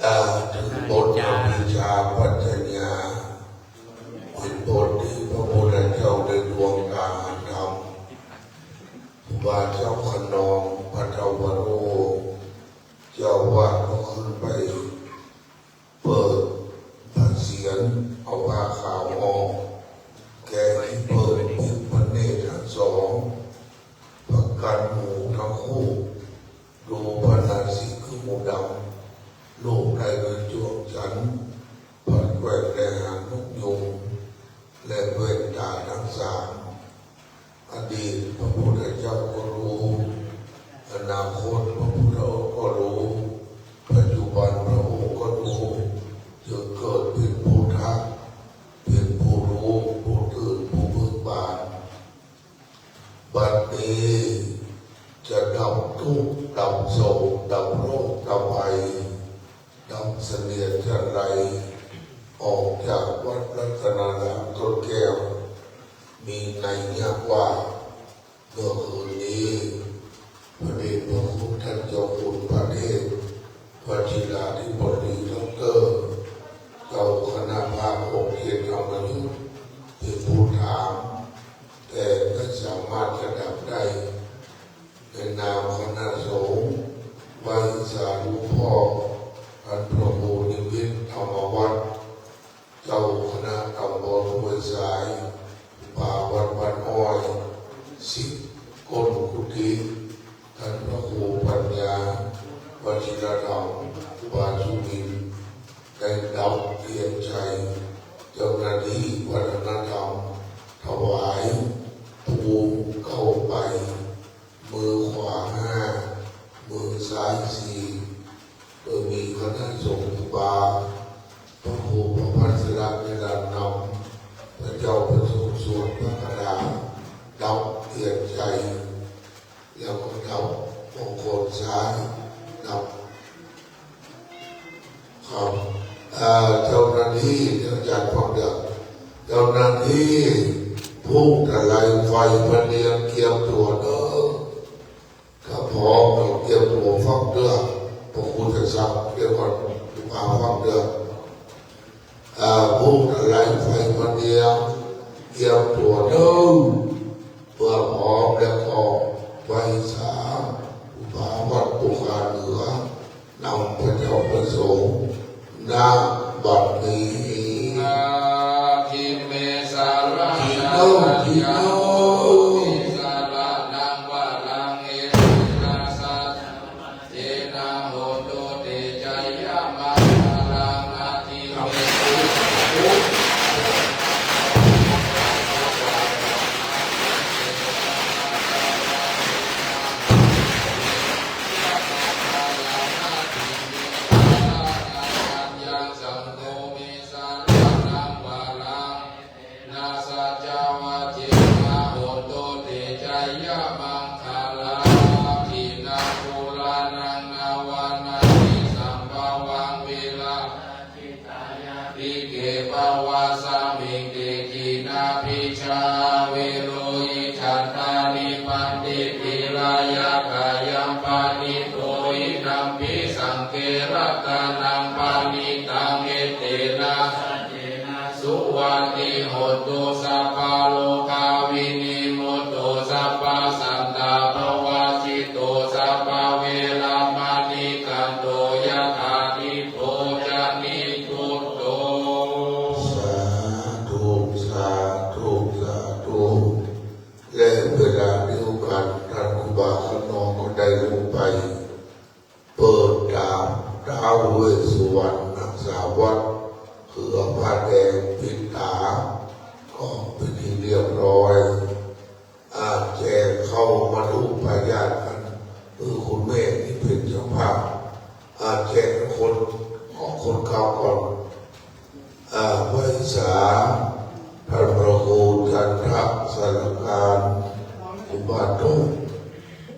เอ่อ ถึงบทอภิชฌาปัจจญา เป็นบทที่พระพุทธเจ้าได้ดวงตาเห็นธรรม ครูบาเจ้าขนองปัทวโร เจ้าอาวาสก็ขึ้นไปเปิดผ้าเสียน เอาผ้าขาวออก แกะเปิดปิดพระเนตรทั้งสอง ประกันหูทั้งคู่ ดูพระนาสิกคือหูดำ ลูกได้เป็นจวงจันทร์ ผัดแกว่งแต่หางนกยูง และแว่นตาทั้งสาม อดีตพระพุทธเจ้าก็รู้ อนาคตพระพุทธองค์ก็รู้ ปัจจุบันพระองค์ก็รู้ จึงเกิดเป็นพุทธะ เป็นผู้รู้ ผู้ตื่น ผู้เบิกบาน บัดนี้จะดับทุกข์ดับโศกดับโรคดับภัย ดับเสนียดจัญไร ออกจากวัดรัตนารามต้นแก้ว มีนัยยะว่า เมื่อคืนนี้ พระเดชพระคุณท่านเจ้าคุณพระเทพ วชิราธิบดี ด็อกเตอร์ เจ้าคณะภาคหกเขตธรรมยุทธ เป็นผู้ถาม แต่ไม่สามารถจะดับได้ ในนามคณะสงฆ์ ไหว้สาธุพ่อ ท่านพระครูนิมิตธรรมวัฒน์ เจ้าคณะตำบลห้วยทราย ป่าวัดบ้านอ้อย ศิษย์ก้นกุฏิ ท่านพระครูปัญญา วชิรธรรม ครูบาสุบิน ได้ดับเทียนชัย เจ้าหน้าที่วัฒนธรรม ถวายภูมิเก้าใบ มือขวาห้า มือซ้ายสี่ โดยมีคณะสงฆ์ครูบา พระครูประภัสสรนิรันดร์นำ พระเจ้าประสูติสวดพระคาถา ดับเทียนชัย แล้วก็ดับมงคลซ้าย ดับ ครับ เอ่อ เจ้าหน้าที่ เดี๋ยวอาจารย์ฟังเดี๋ยว เจ้าหน้าที่ ผู้ทลายไฟพะเนียงเตรียมตัวเด้อ ถ้าพร้อมแล้วเตรียมตัวฟังเด้อ พระครูจะสั่ง เดี๋ยวก่อน มาฟังเด้อ อ่า ผู้ทลายไฟพะเนียงเตรียมตัวเด้อ เมื่อพร้อมแล้วก็ไหว้สาธุ พระวัตถุคาเหนือ นำพระเจ้าประสงค์ ณ บัดนี้ Natthi me saraṇaṃ ที่โน่น ที่โน่น natthi saraṇaṃ varaṃ, etena saccavajjena hotu te jayamaṅgalaṃ. Natthi me Dīghā pavasmiṃ te khīṇabījā avirūḷhichandā, nibbanti dhīrā yathāyam pasīdati, ว่าข้างนอกก็ได้ลงไป เปิดตาท้าวเวสสุวรรณรักษาวัด คือเอาผ้าแดงปิดตา ก็เป็นที่เรียบร้อย อาแจกเข้ามาดูปายาตกัน คือคุณแม่ที่เป็นเจ้าภาพ อาแจกคนของคนเก่าก่อน อา ไหว้สา ท่านพระครูจันทสารการ อุบาโต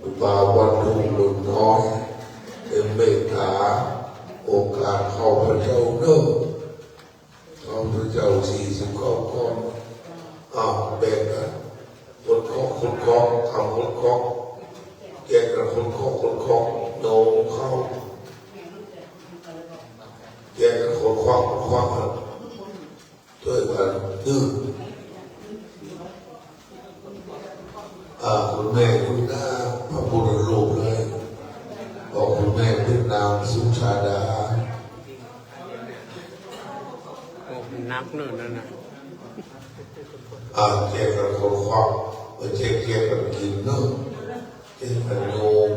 อุบาวัตถุบุญน้อย เป็นเมตตา โอกาสข้าพเจ้าเนอะ ข้าพเจ้าสี่สิบเก้าก้อน อ้าว แบ่งกัน คนเคาะคนเคาะ ทำคนเคาะ แยกกันคนเคาะคนเคาะ โยมเข้า แยกกันคนเคาะคนเคาะ ช่วยกันดึง อ่า คุณแม่คุณน้า พระพุทธรูปเลย บอกคุณแม่เป็นนางสุชาดา โอ้ หนักเนอะนั่นน่ะ อ่า แจกกันคนเคาะ ไม่ใช่แจกกันกินเนอะ แจกกันโยม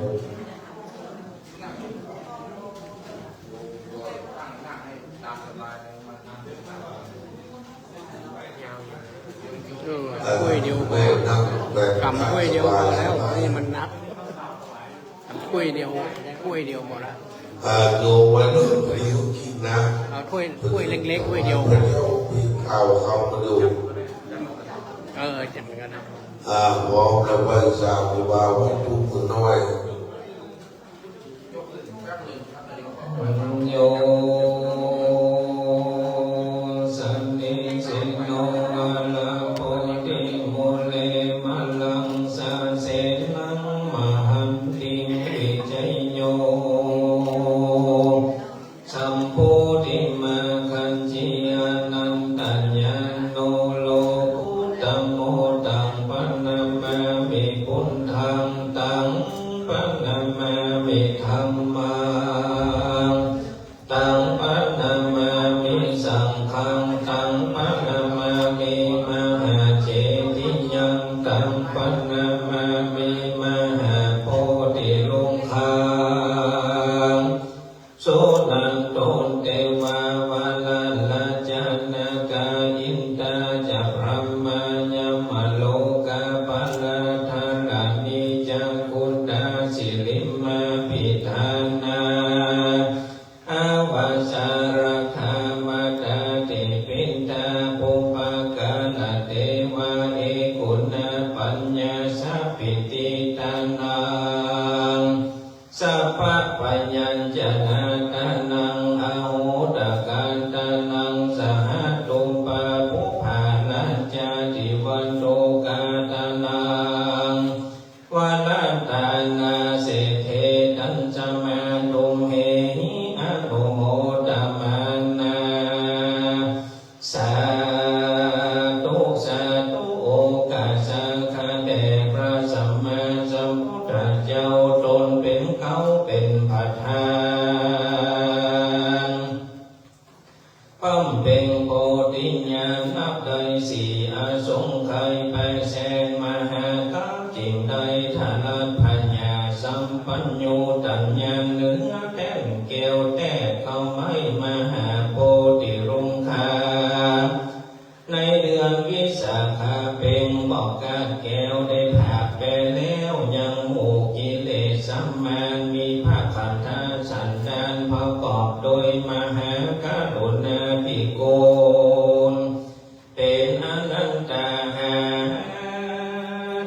เออ ถ้วยเดียวพอ กำถ้วยเดียวพอแล้ว นี่มันหนัก กำถ้วยเดียว ถ้วยเดียวพอละ อ่า โยมไว้เนอะ พอดีเขากินนะ เอาถ้วย ถ้วยเล็กๆ ถ้วยเดียว เอาเขามาดู เออ จังกันนะ อ่า พร้อมแล้วไหว้สาครูบาวัตถุบุญน้อย Yo sannisinno varabodhimūle, māraṃ sāsenaṃ mahantiṃ, vijayo sambodhimāgacchi, anantañāṇo, uttamo. Taṃ paṇamāmi buddhaṃ, taṃ paṇamāmi dhammaṃ, taṃ paṇamāmi saṅghaṃ, taṃ paṇamāmi mahācetiyaṃ, taṃ paṇamāmi mahābodhirukkhaṃ. Suṇantu devā, maharājā nāgā, indā ca brahmā, yamalokapālā, dharaṇī ca gudhā, sirimābhiṭhānā āvajjā, rakkhamātā ca pittā, pubbakāra devā, e guṇā paññā sabbiṭṭhitānaṃ, sabbabyañjanātānaṃ, ahotakātānaṃ, sahatthumā pubbalā ca, divātokātānaṃ, varattānaṃ, seṭṭhe tasmā tumhehi anumodamānā. Sādhu, sādhu. โอกาสาขะแด่พระสัมมาสัมพุทธเจ้า ตนเป็นเขาเป็นประธาน บำเพ็งโพธิญาณได้สี่อสงไขย แปดแสนมหากัป จึงได้ทรัพยาสัมปัญญู ตัญญาเหนือแท่นแก้วแทบ เข้าไม้มหาโพธิรุ้งคา ในเดือนวิสาขะ เพ็งบอกกาแก้วได้ผากไปแล้ว ยังหมู่กิเลสมาร มีพระคันธสันดานประกอบโดยมหากรุณาธิคุณ เป็นอนันตา หา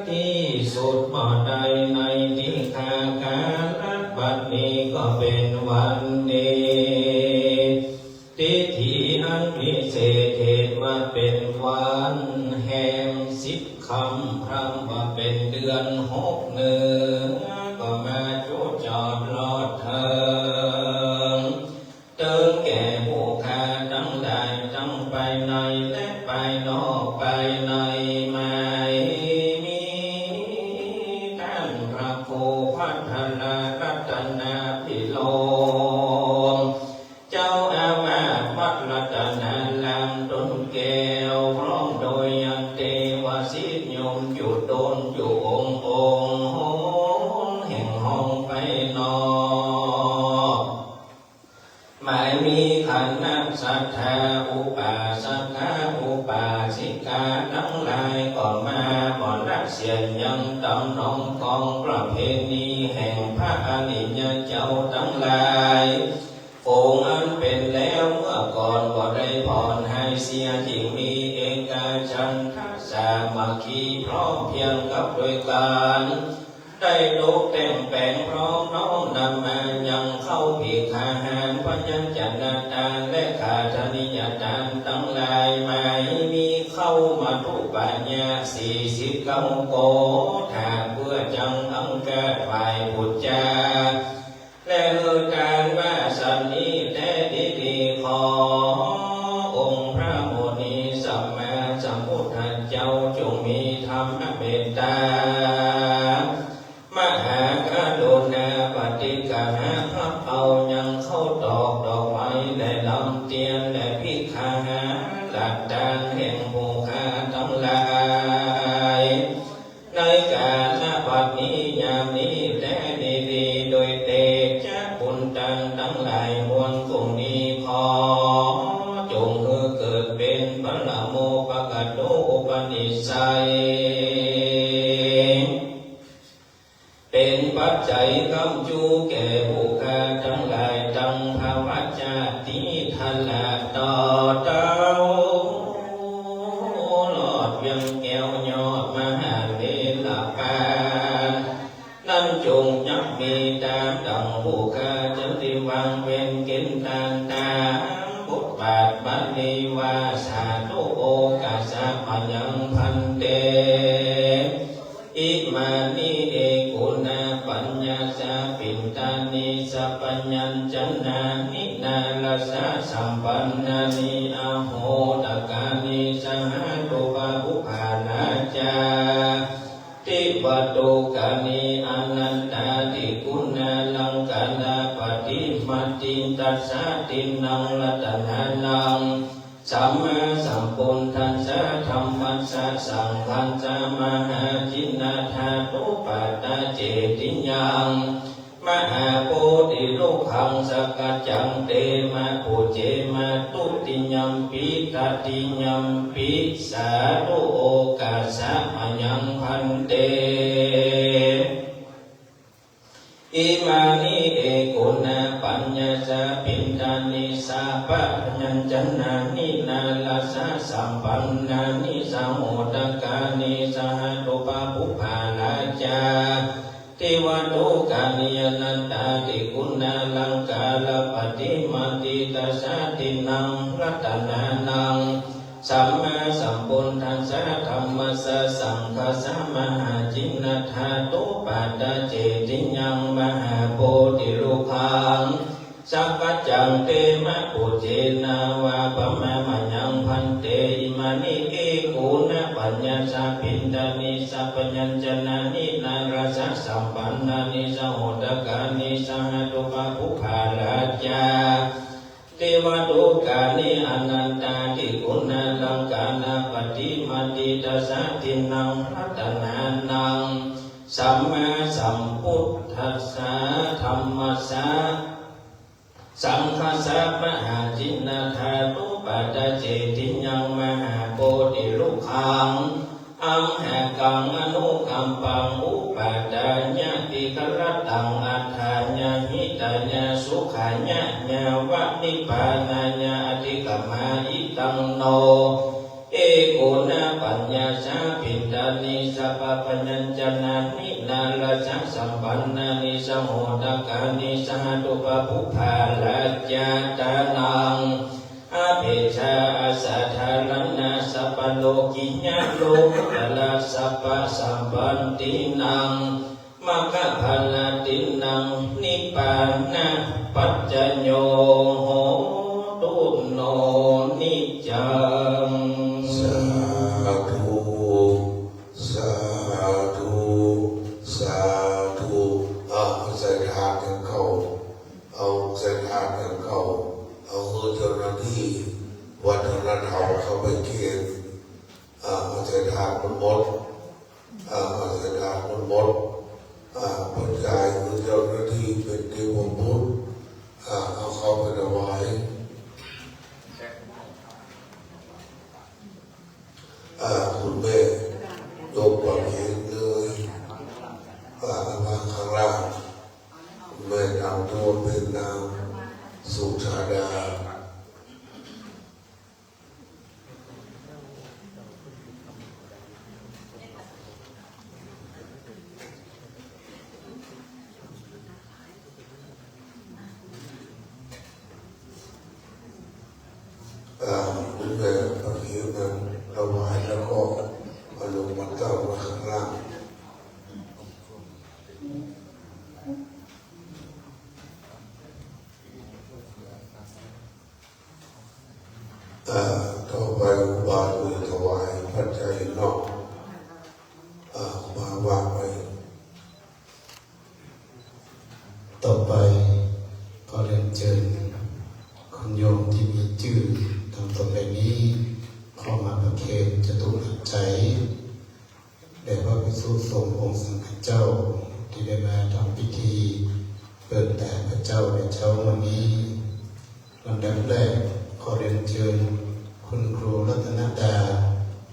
ที่สุดบ่ได้ ในทิฏฐาคาระ บัดนี้ก็เป็นวันดี ทิฏฐิอันวิเศษ เหตุว่าเป็นวันแห่งสิบค่ำ พร่ำว่าเป็นเดือนหก เหนือก็มาจุจอดรอดเถิง เถิงแก่ผู้ข้าทั้งหลาย ทั้งภายในและภายนอก ภายในไม่มี ท่านพระครูพัทรรัตนาภิโรม เจ้าอาวาสวัดรัตนารามต้นแก้ว พร้อมโดยญาติวสิทธิโยมอยู่ตนอยู่องค์องค์ โห ศรัทธาอุปาสกอุปาสิกาทั้งหลายก็มาหมดละเสียยังตำนองของประเพณีแห่งพระอริยเจ้าทั้งหลาย องค์อันเป็นแล้วเมื่อก่อนก็ได้ผ่อนหายเสีย จึงมีเอกฉันทะสามัคคีพร้อมเพรียงกับด้วยกัน ได้ตกแต่งแปลงพร้อมน้อมนำมายังเข้าภิกขาหาร พยัญชนะทานและขาธนิยทานทั้งหลาย หมายมีเข้ามาทุปายะสี่สิบเก้าโกฏา เพื่อจังอังคาถวายปุจจา และเออการว่าสันนี้แท้ดีๆ ขอองค์พระมุนีสัมมาสัมพุทธเจ้าจงมีธรรมเมตตา มหากรุณาปฏิกหะ รับเอายังข้าวตอกดอกไม้และลำเตียนและภิกขาหารหลักฐานแห่งผู้ข้าทั้งหลาย ในกาลบัดนี้ยามนี้แท้ดีๆ โดยเตชะบุญทานทั้งหลายมวลกลุ่มนี้ขอ จงเกิดเป็นพระโมคคัตโตอุปนิสสัย เป็นปัจจัยค้ำชูแก่ผู้ข้าทั้งหลาย ทั้งภวชาติชราต่อเต้า ลอดเวียงแก้วยอดมหาเวลปาน นั้นจงจักมีตามดังผู้ข้าจะได้วางเว้นเกณฑ์ทานตามบทบาทบาลีว่า สาธุโอกาสะมะยังภันเต Imāni ekona paññāsa piṭṭhāni sappañañcanāni nāḷāsasampannāni ahotakāni sahadupabhubbhā rājātivaḍḍhukāni anantādigunālaṅkārapatimattitasādīnaṃ ratanānaṃ sammāsambuddhassa dhammassa saṅghassa mahājīnadhātupatacetiyaṃ mahābodhirukkhaṃ sakaccaṃ temapūjema dutiyampi tatiyampi. Sādhu okāsa mayaṃ bhante. Imāni ekona paññāsa piṭṭhāni sappañañcanāni nāḷāsasampannāni sahotakāni sahadupabhubbhā rājātivaḍḍhukāni anantādigunālaṅkārapatimattitasādīnaṃ ratanānaṃ sammāsambuddhassa dhammassa saṅghassa mahājīnadhātupatacetiyaṃ mahābodhirukkhaṃ sakaccaṃ temapūjenavāpama mayaṃ bhante. Imāni ekona paññāsa piṭṭhāni sappañañcanāni nāḷāsasampannāni sahotakāni sahadupabhubbhā rājā tivaḍḍhukāni anantādigunālaṅkārapatimattitasādīnaṃ ratanānaṃ sammāsambuddhassa dhammassa saṅghassa mahājīnadhātupatacetiyaṃ mahābodhirukkhaṃ amhākaṃ anukampaṃ upaṭṭhāya dīgharattaṃ atthāya hitāya sukhāya yāva nibbānāya adhigamāyi. Taṃ no ekona paññāsa piṭṭhāni sappañañcanāni nāḷāsasampannāni sahotakāni sahadupabhubbhā rājā tānaṃ apeckhā asadhāraṇā sabbalokiyā lokuttara sabbasampattināṃ maggaphaladhīnaṃ nibbānapaccayo hotu no niccaṃ. Sādhu, sādhu, sādhu. เอาใส่ถาดกันเข้า เอาใส่ถาดกันเข้า เอาให้เจ้าหน้าที่วัฒนธรรมเข้าไปเก็บ อ่า เอาใส่ถาดมันหมด อ่า เอาใส่ถาดมันหมด อ่า เพิ่นจ่ายคือเจ้าหน้าที่เป็นเทพบุตร อ่า เอาเข้าไปถวาย สุชาดา อ่า คุณแม่ประเคนนั้นถวายแล้วก็เอาลงมาตั้งไว้ข้างล่าง อ่า ต่อไปอุบาสกถวายปัจจัยเนาะ อ่า มาวางไว้ ต่อไปขอเรียนเชิญคุณโยมที่มีชื่อตามต่อไปนี้ เข้ามาประเคนจตุปัจจัย แด่พระภิกษุสงฆ์องค์สังฆเจ้า ที่ได้มาทำพิธีเปิดตาพระเจ้าในเช้าวันนี้ ลำดับแรกขอเรียนเชิญคุณครูรัตนดา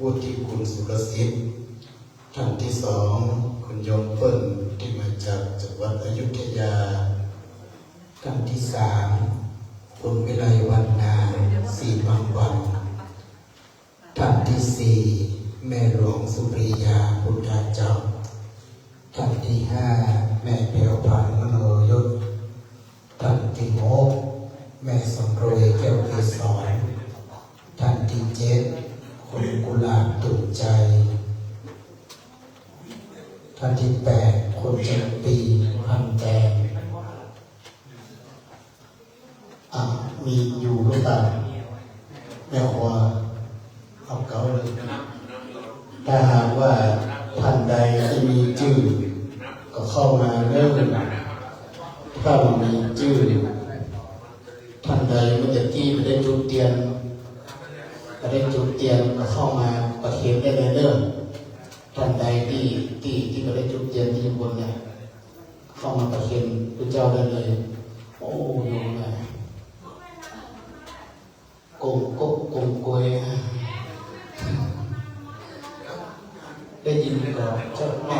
วุฒิกุลสุรสิทธิ์ ท่านที่สอง คุณโยมเปิ้ล ที่มาจากจังหวัดอยุธยา ท่านที่สาม คุณวิไลวรรณา ศรีมังวัน ท่านที่สี่ แม่หลวงสุปริยา พุทธาจารย์ ท่านที่ห้า แม่แพรวพรรณ มโนยศ ท่านที่หก แม่สำรวย แก้วเกสร ท่านที่เจ็ด คุณกุหลาบ ตุ่นใจ ท่านที่แปด คุณจำปี พันแตง อ่ะ มีอยู่หรือเปล่า แม่ครัว เอาเก๋าเลย ถ้าหากว่าท่านใดที่มีชื่อ ก็เข้ามาเด้อ ถ้าบ่มีชื่อ ท่านใดเมื่อกี้บ่ได้จุดเตียน บ่ได้จุดเตียน ก็เข้ามาประเคนได้เลยเด้อ ท่านใดที่ ที่ ที่บ่ได้จุดเตียนที่อยู่บนเนี่ย เข้ามาประเคนพระเจ้าได้เลย โอ้ โยมนะ กงกกกงกวย ได้ยินก่อนเจ้าแม่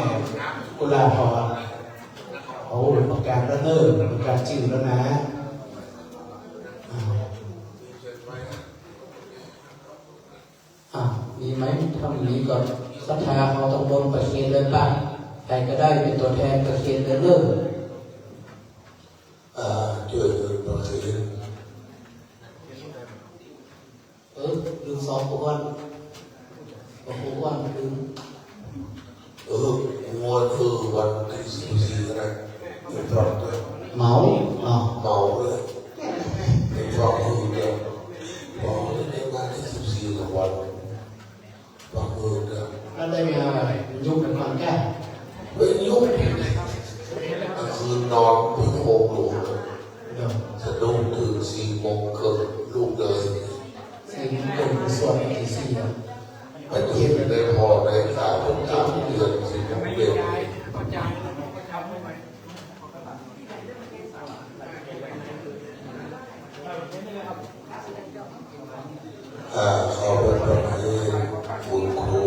กุหลาบทอง โอ้ ประกาศแล้วเนอะ ประกาศชื่อแล้วนะ อ่า อ่ะ มีไหม ถ้ามีก็ศรัทธาเอาตรงบนประเคนเลยป่ะ ใครก็ได้เป็นตัวแทนประเคนเลยเด้อ อ่า ช่วยกันประเคน เออ ลืมสองคน โอ้โห วันลืม เออ งวดคือวันที่สิบสี่ก็ได้ เดี๋ยวพลาดด้วย เหมา อ้าว เหมาเลย เดี๋ยวพลาดคืนเดียว เหมาเลย ในวันที่สิบสี่กับวัน พลาดคืนเดียว แล้วได้มายุบเป็นความแก้ เฮ้ย ยุบ กลางคืนนอนเพิ่งหกโมง เดี๋ยว สะดุ้งตื่นสี่โมงครึ่ง ลุกเลย สี่โมงครึ่ง สวดตีสี่อะ ไปเห็นได้พอได้ตาผมตามเดือนสี่โมงเย็น อ่า ขอเป็นประเพณีคุณครู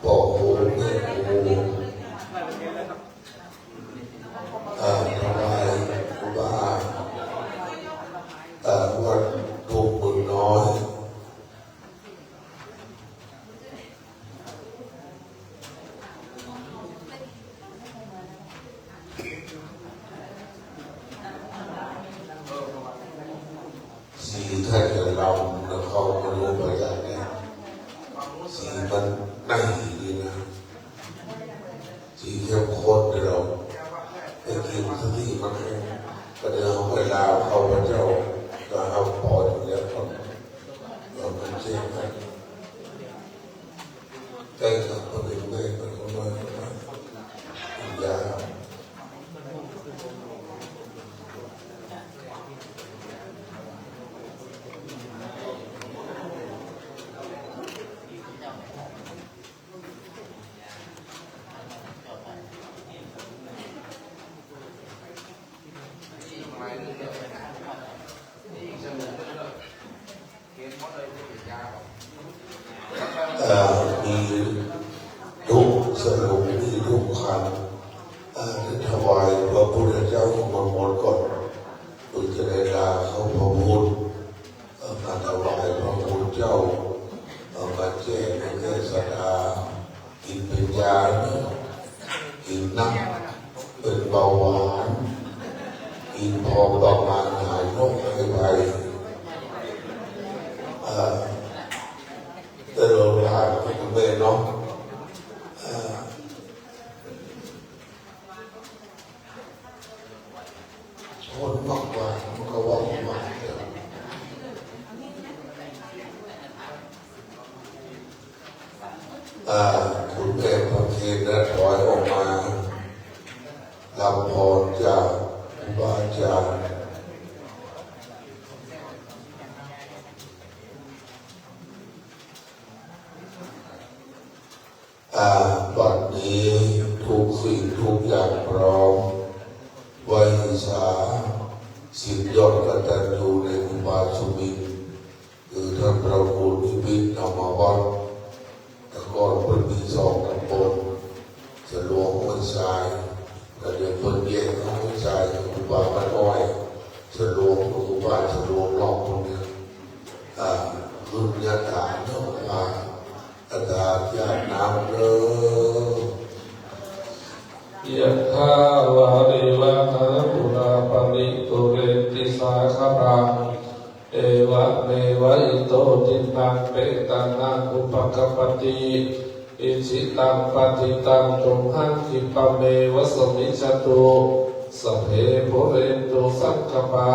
พ่อครู แม่ครู อ่า ถวายครูบา อ่า วัดทุ่งเมืองน้อย สีท่านจะลำนะ เขาก็รู้ไปอย่างนี้ สีมันไหนดีนะ สีเข้มข้นเลยเรา ไปกินสติมันให้ ก็เดี๋ยวเวลาเขาพระเจ้าก็เอาปอดอยู่แล้วครับ เรามันเชื่อกัน ใกล้กับพระเป็นแม่เป็นคนน้อยคนน้อย ยา เอ่อ มีธูปสรุป มีธูปขัน เอ่อ ถวายพระพุทธเจ้าของมงคลก่อน คุณจะได้ลา เป็นเบาหวาน กินพอประมาณ หายโรคหายภัย เอ่อ แต่เราทานก็ไม่เนาะ เอ่อ คนมากกว่า มันก็ว่ามาก อ่า คุณแม่พรเพ็ญนะ ถอยออกมา รับพรจากครูบาอาจารย์ อ่า บัดนี้ทุกสิ่งทุกอย่างพร้อม ไหว้สา ศิษย์ยอดกตัญญูในอุบาสมิน คือท่านพระครูนิมิตธรรมวัฒน์ แต่ก่อนเพิ่นมีสองตำบล สะหลวงห้วยทราย ก็เดี๋ยวเพิ่นแยกห้วยทรายกับอุบาบ้านอ้อย สะหลวงกับอุบาสะหลวงนอกพวกนี้ อ่า รุ่นญาติเนาะ อ่า อาจารย์ญาติน้ำเด้อ Yathā vārivahā pūrā paripūrenti sāgaraṃ, evameva ito dinnaṃ petānaṃ upakappati. Icchitaṃ patthitaṃ tumhaṃ khippameva samijjhatu, sabbe pūrentu saṅkappā,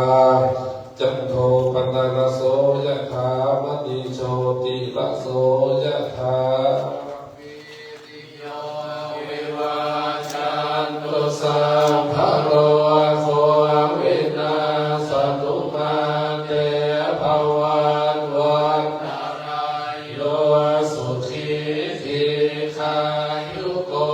cando paṇṇaraso yathā, maṇi jotiraso yathā. Sabbītiyo vivajjantu, sabbarogo vinassatu, mā te bhavatvantarāyo, sukhī dīghāyuko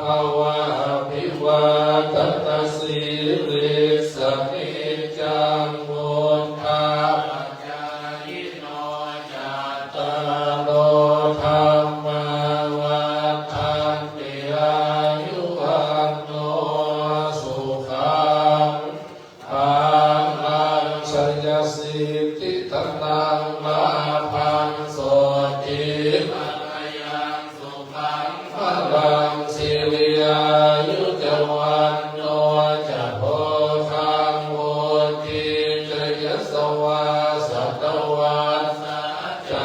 bhava. Abhivādanasīlissa niccaṃ vuḍḍhāpacāyino, cattāro dhammā vaḍḍhanti, āyu vaṇṇo sukhaṃ balaṃ. Jayasiddhi dhanaṃ lābhaṃ, sotthi bhāgyaṃ sukhaṃ balaṃ, siri āyu ca vaṇṇo ca, bhogaṃ vuḍḍhī ca yasavā, satavassā ca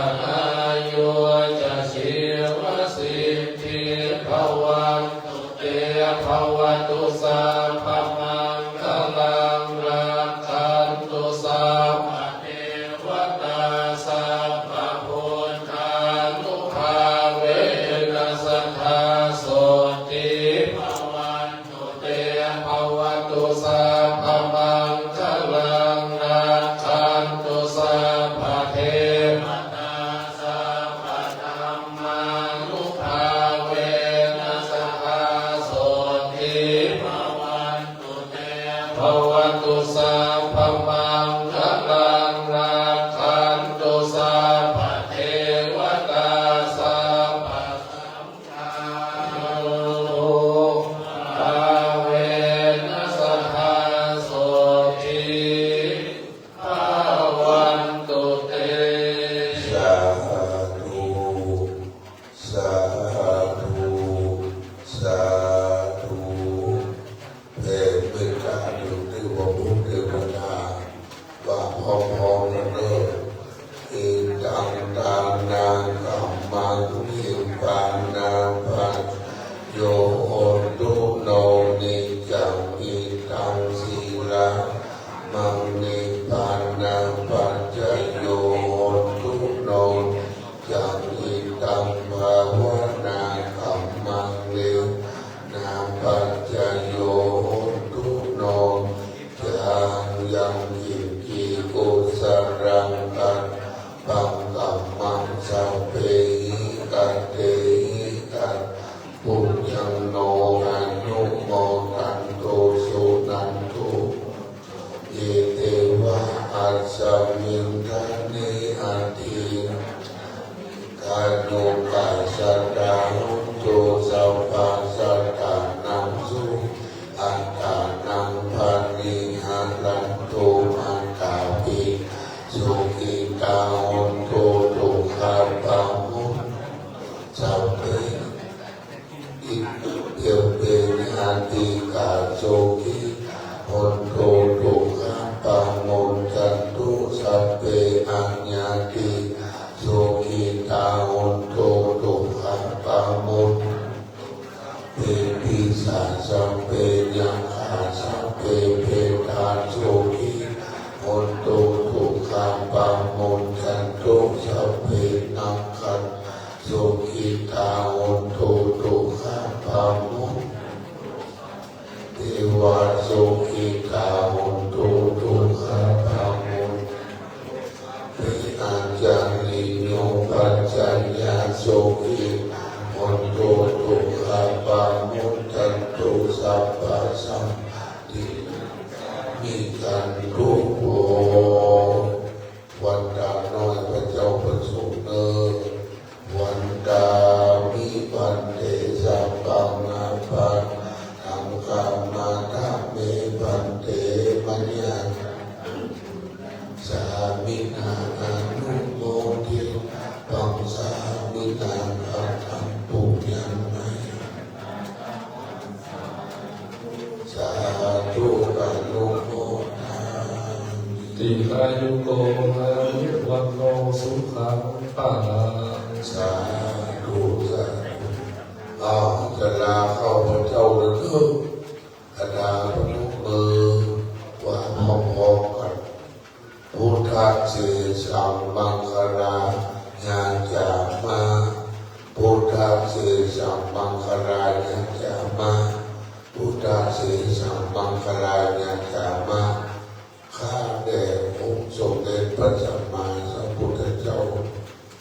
āyū ca, jīvasiddhī bhavantu te. Bhavatu sabbamaṅgalaṃ, rakkhantu sabbadevatā, sabbabuddhānubhāvena, sadā sotthī bhavantu te. Bhavatu sabbamaṅgalaṃ, rakkhantu sabbadevatā, sabbadhammānubhāvena, sadā sotthī bhavantu te. Bhavatu sabbamaṅgalaṃ, rakkhantu sabbadevatā, sabba bhāvena, sadā sotthī bhavantu te. Sādhu, sādhu, sādhu. แผ่เมตตาถึงเทวบุตรเทวดา ว่าพร้อมๆกันเด้อ Idaṃ dānaṃ dhammaṃ nibbānapaccayo hotu no niccaṃ. Idaṃ sīladhammaṃ nibbānapaccayo hotu no niccaṃ. Idaṃ bhāvanādhammaṃ nibbānapaccayo hotu no niccaṃ. Yaṅkiñci kusalaṃ pabbāvaṃ kammaṃ sabbehi katehi kataṃ puññaṃ no anumodantu suṇantu bhonto ye devā asmiṃ ṭhāne adhigatā kāyukajjhatā hontu sabbasattānaṃ sukhī attānaṃ pariharantu. Mātāpitū sukhitā hontu, sukhā pamuddavantu sabbe, ittha bhikkhave ādi sukhitā hontu, dukkhā pamuccantu, sabbe ācariyūpacariyā sukhitā hontu, dukkhā pamuccantu, sabbasampattīnaṃ samijjhantu vo. ວັນຕານ້ອຍພະເຈົ້າພະສົງເນີ Vandāmi bhante, sabbaṃ aparādhaṃ khamatha me bhante, mayā kataṃ puññaṃ sāminā anumoditabbaṃ, sāminā kataṃ puññaṃ mayhaṃ dātabbaṃ, sādhu anumodāmi. Dīghāyuko bhava, āyu vaṇṇo sukhaṃ balaṃ. Sādhu, sādhu. ອ້າວ ຈະລາຂ້າພະເຈົ້າແລ້ວເດີ ຄະນະພະນົມມື ວ່າພ້ອມໆກັນ. Buddhasesaṃ maṅgalāni yācāma, Buddhasesaṃ maṅgalāni yācāma, Buddhasesaṃ maṅgalāni yācāma. ຂ້າແດ່ອົງສົມເດັດພະສຳມາສຳພຸດທະເຈົ້າ,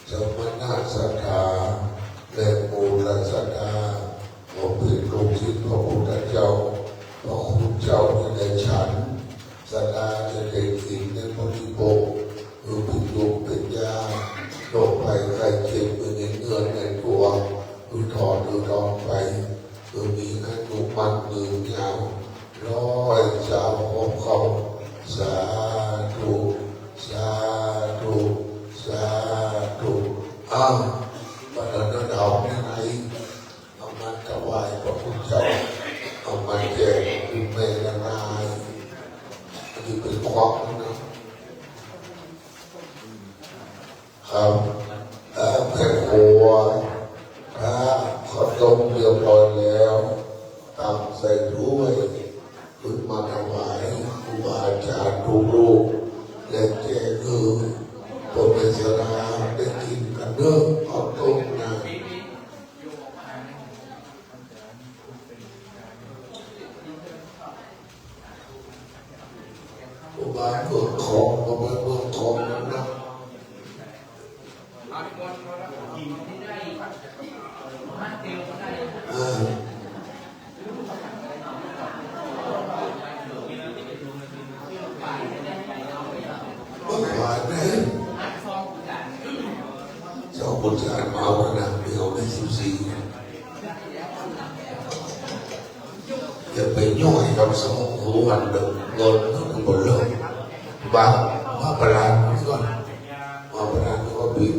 ສະມະນະສັດທາ ແລະ ມູລະສັດທາ ຂໍເປັນລູກສິດພະພຸດທະເຈົ້າ, ພະຄຸນເຈົ້າຈະໄດ້ສັນ ສະດາຈະໄດ້ກິນ ໄດ້ບໍລິໂພກ ຄືເປັນຍົມເປັນຍາ ໂລກໄພໄຂ້ເຈັບ ຢູ່ໃນເນື້ອໃນຕົວ ຄືຖອນ ຄືຖອນໄປ ຄືມີອາຍຸໝັ້ນຍືນຍາວ ຮ້ອຍຊາວຫົກເກົ້າ. ສາທຸ ສາທຸ ສາທຸ. ອ້າວ ບັດນັ້ນເອົາແນວໃດ ເອົາມາຖວາຍພະຄຸນເຈົ້າ ເອົາມາແຈກຄຸນແມ່ນາງນາຍ ອັນນີ້ເປັນຄວາມນຳ ครับ ເອີ ແມ່ຄົວ ຖ້າເຂົ້າຕົ້ມຮຽບຮ້ອຍແລ້ວ ຕັກໃສ່ຖ້ວຍ ຂຶ້ນມາຖວາຍຄູບາອາຈານທຸກຮູບ ແລະ ແຈກໃຫ້ພໍ່ແມ່ສາລາໄດ້ກິນກັນເດີ້ ເຂົ້າຕົ້ມນະ. ຜູ້ບ່າວເມືອງຂອງ ບໍ່ແມ່ນເມືອງຂອງນຳນະ. ເອີ ບໍ່ວ່າແນ່ເຈົ້າບຸນຈານມາເອົານະ ໄປເອົາໃນສິບສີ່. ຢ່າໄປຍ້ອຍກັບສອງຄົນເດີ ເງິນມັນບໍ່ເລີກ. ວ່າ ວ່າປະຫຼາດກ່ອນ ວ່າປະຫຼາດກ່ອນບິດ.